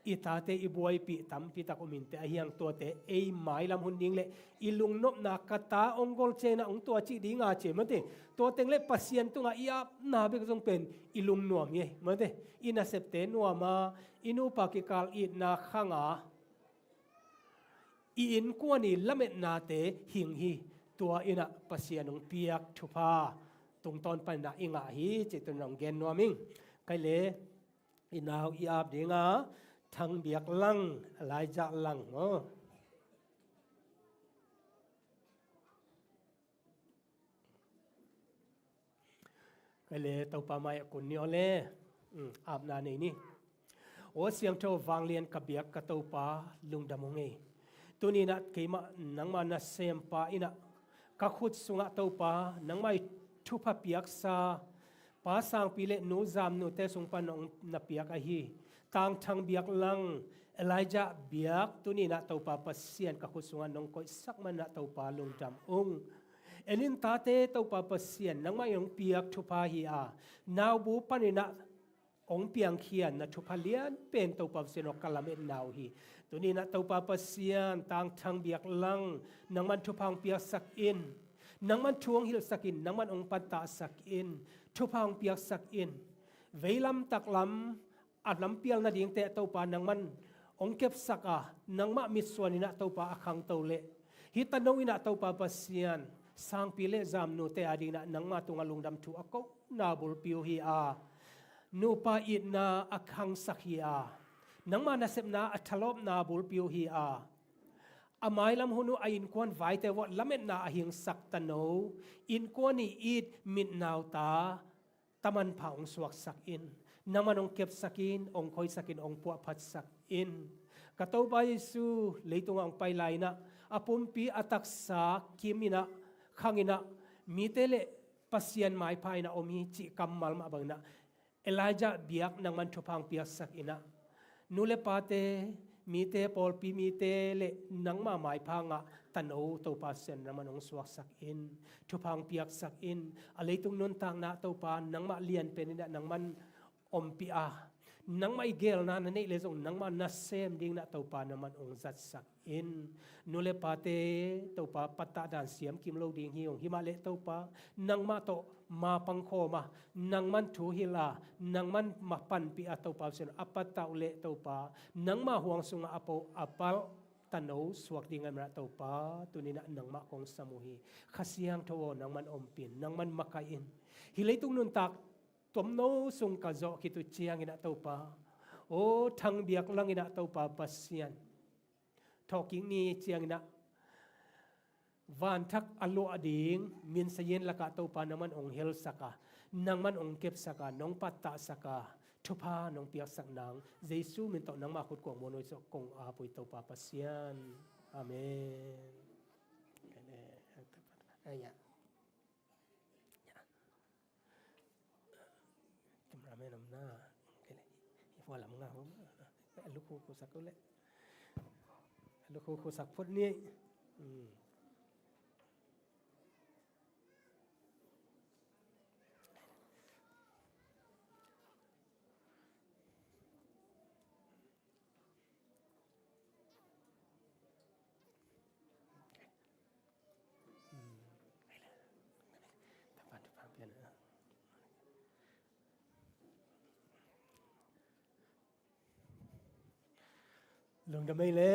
I tate i buaipih tampi tak om inteh, ahi hang tuate ei mailam hun ding le i lungnopna, ka ta hong gol ciang inah hong tua cih ding a ci maw te. Tua teng le Pasian tungah i apna bek zong pen i lungnuam hi maw te. I nasepte nuam a, i nupa kikal itna khang a, i innkuan i lametnate hing hi. Tua inah Pasian hong piak thupha tungtawn pan inah i ngah hi cih tu-in hong gen nuam ing. Kai le i nau i ap ding a, Thang Biak Lang, Elijah Lang maw. Kai le Topa mai a kun ni aw le. Um, apna nei ni. Aw siangtho vanglian ka biak ka Topa, lungdam ung ei. Tuni inah keimah nangma nasempa inah ka khut sungah Topa nangmah i thupha piaksa Pa Sangpi le Nu Zamnute sung pan hong na piak ahi Tang Thang Biak Lang, Elijah Biak, tuni inah Topa Pasian ka khut sungah nong koihsak man inah Topa lungdam ung. En in tate, Topa Pasian nangmah in hong piak thupha hi a, naubu pan inah hong piangkhia na thupha lian pen Topa Pasian aw ka lametna uh hi. Tuni inah Topa Pasian Tang Thang Biak Lang nangman thupha hong piaksak in, nangman thu hong hilhsak in, nangman hong pantahsak in, thupha hong piaksak in. Veilam taklam a lampial nadingte Topa nangman hong kepsak a, nangmah mitsuan inah Topa a khangto leh hih tano inah Topa Pasian Sangpi le Zamnute ading inah nangma tungah lungdam thu a kohna bulpi uh hi a, nupa itna a khangsak hi a, nangma nasepna a thalawpna bulpi uh hi a, a mailam hun uh a innkuan vaite vawh lametna a hingsak tano, innkuan i it mitnauta tamanpha hong suaksak in, nangman hong kepsak in, hong khoisak in, hong puahphatsak in. Ka Topa Jesu leitungah hong pai lai inah a pumpi a taksa kim inah, khang inah, mite le Pasian maipha inah om hi cih kammal mah bang inah Elijah Biak nangman thupha hong piaksak inah, nu le pate, mite, pawlpi mite le nangma maipha ngah tano Topa Pasian nangman hong suaksak in, thupha hong piaksak in. A leitung nuntakna Topa nangmah lianpen inah nangman ompih a, Nangmah i geelna na neih leh zong nangmah nasem dingin ah Topa nangman hong zatsak in. Nu le pate Topa pattah dan siam kim lo ding hi ung. Himah leh Topa nangmah tawh mapang khawm a, nangman thu hilh a, nangman ma panpih a Topa Pasian, a pattah uh leh Topa nangmah huang sungah a po a palh tano suak ding ahih manin ah Topa tuni-in ah nangmah kong sam uh hi. Kha Siangtho aw, nangman ompih in, nangman makaih in. Hih leitung nuntak tomno sung ka zawh khit uh ciangin ah Topa, aw thangbiak langin ah Topa Pasian, thawhkik ni ciangin ah vanthak a luah ding minsayin lakah Topa nangman hong helsak a, nangman hong kepsak a, nong pattahsak a, thupha nong piaksak nang Jesu min tawh nangmah khut kuang muanhuai sawh kong ap uh hi Topa Pasian. Amen. Cameraman om na. Kei le, i fua lam nga om. Lukhu khu sak ko le. Lukhu khu sak phot ni. Hmm. Lungdam ei le,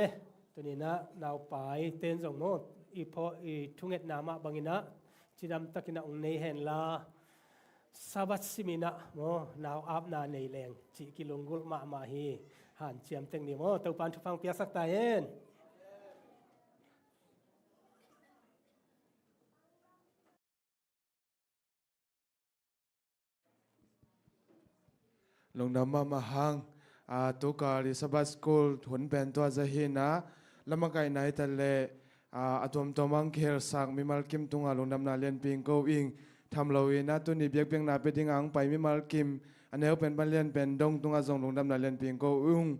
tuni-in ah naupai ten zong maw, i pho, i thungetna mah bangin ah cidam takin ah hong nei hen la, Sabbath simin ah maw, nau apna nei leng cih kilunggulh mahmah hi. Hanciam teng ni maw, Topa'n thupha hong piaksak ta hen. Lungdam mahmah hang. A, tukal i Sabbath School hun pen tua zah hi-in ah, lamakaihna hi ta leh, a, a tuamtuam hong kihelsak mimal kim tungah lungdamna lianpi hong ko ing. Tham lo-in ah tuni biakpiakna pia dingin hong pai mimal kim, a neu pen pan lian pen dong tungah zong lungdamna lianpi hong ko ung.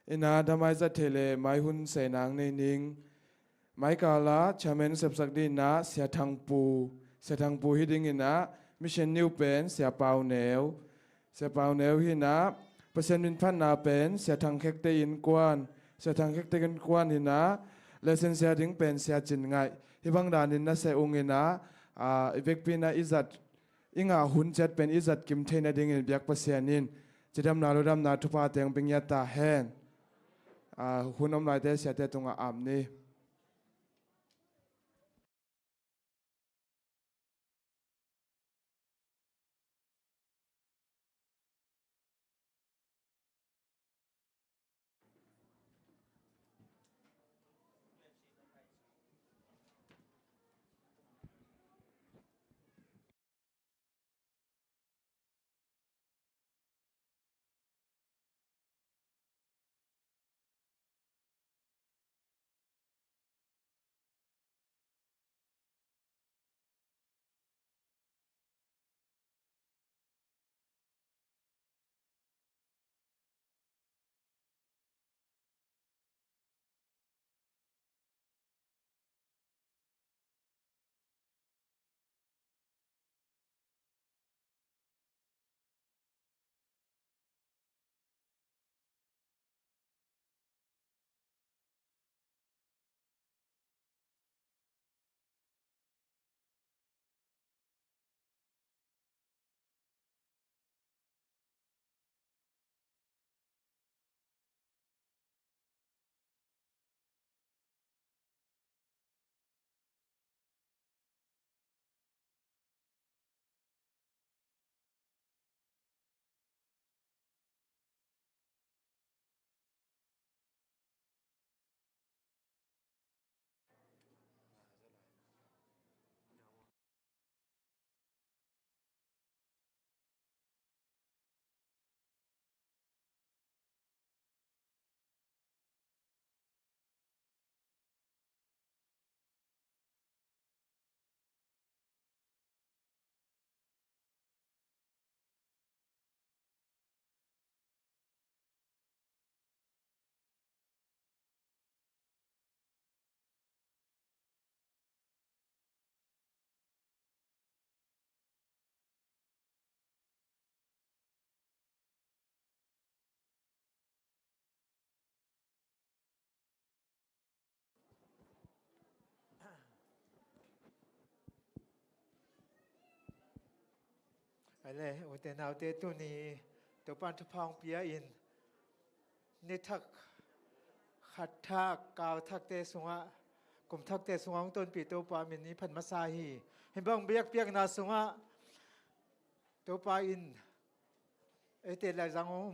In ah, damai zat theih leh mai hun seina hong nei ning. Mai kal ah chairman sepsak dingin ah Sia Thang Pu, Sia Thang Pu hi dingin ah, mission niu pen Sia Pau Neu, Sia Pau Neu hi-in ah, Pasian min phatna pen Sia Thang Khekte innkuan, Sia Thang Khekte innkuan hi-in ah, lesson sia ding pen Sia Cin Ngaih. Hih bang danin na seh ung in ah, a, i vekpi-in ah i zat, i ngah hun ciat pen i zat kim theih nadingin biak Pasian in cidamna lungdamna thupha teng pia ngiat ta hen. A, hun om laite siate tungah ap ni. Ute naute, tuni Topa in thupha hong pia in, ni thak, khat thak, kau thakte sungah, kum thakte sungah hong tonpih Topa min i phat masa hi. Hih bang biakpiakna sungah Topa in eite Laizang hong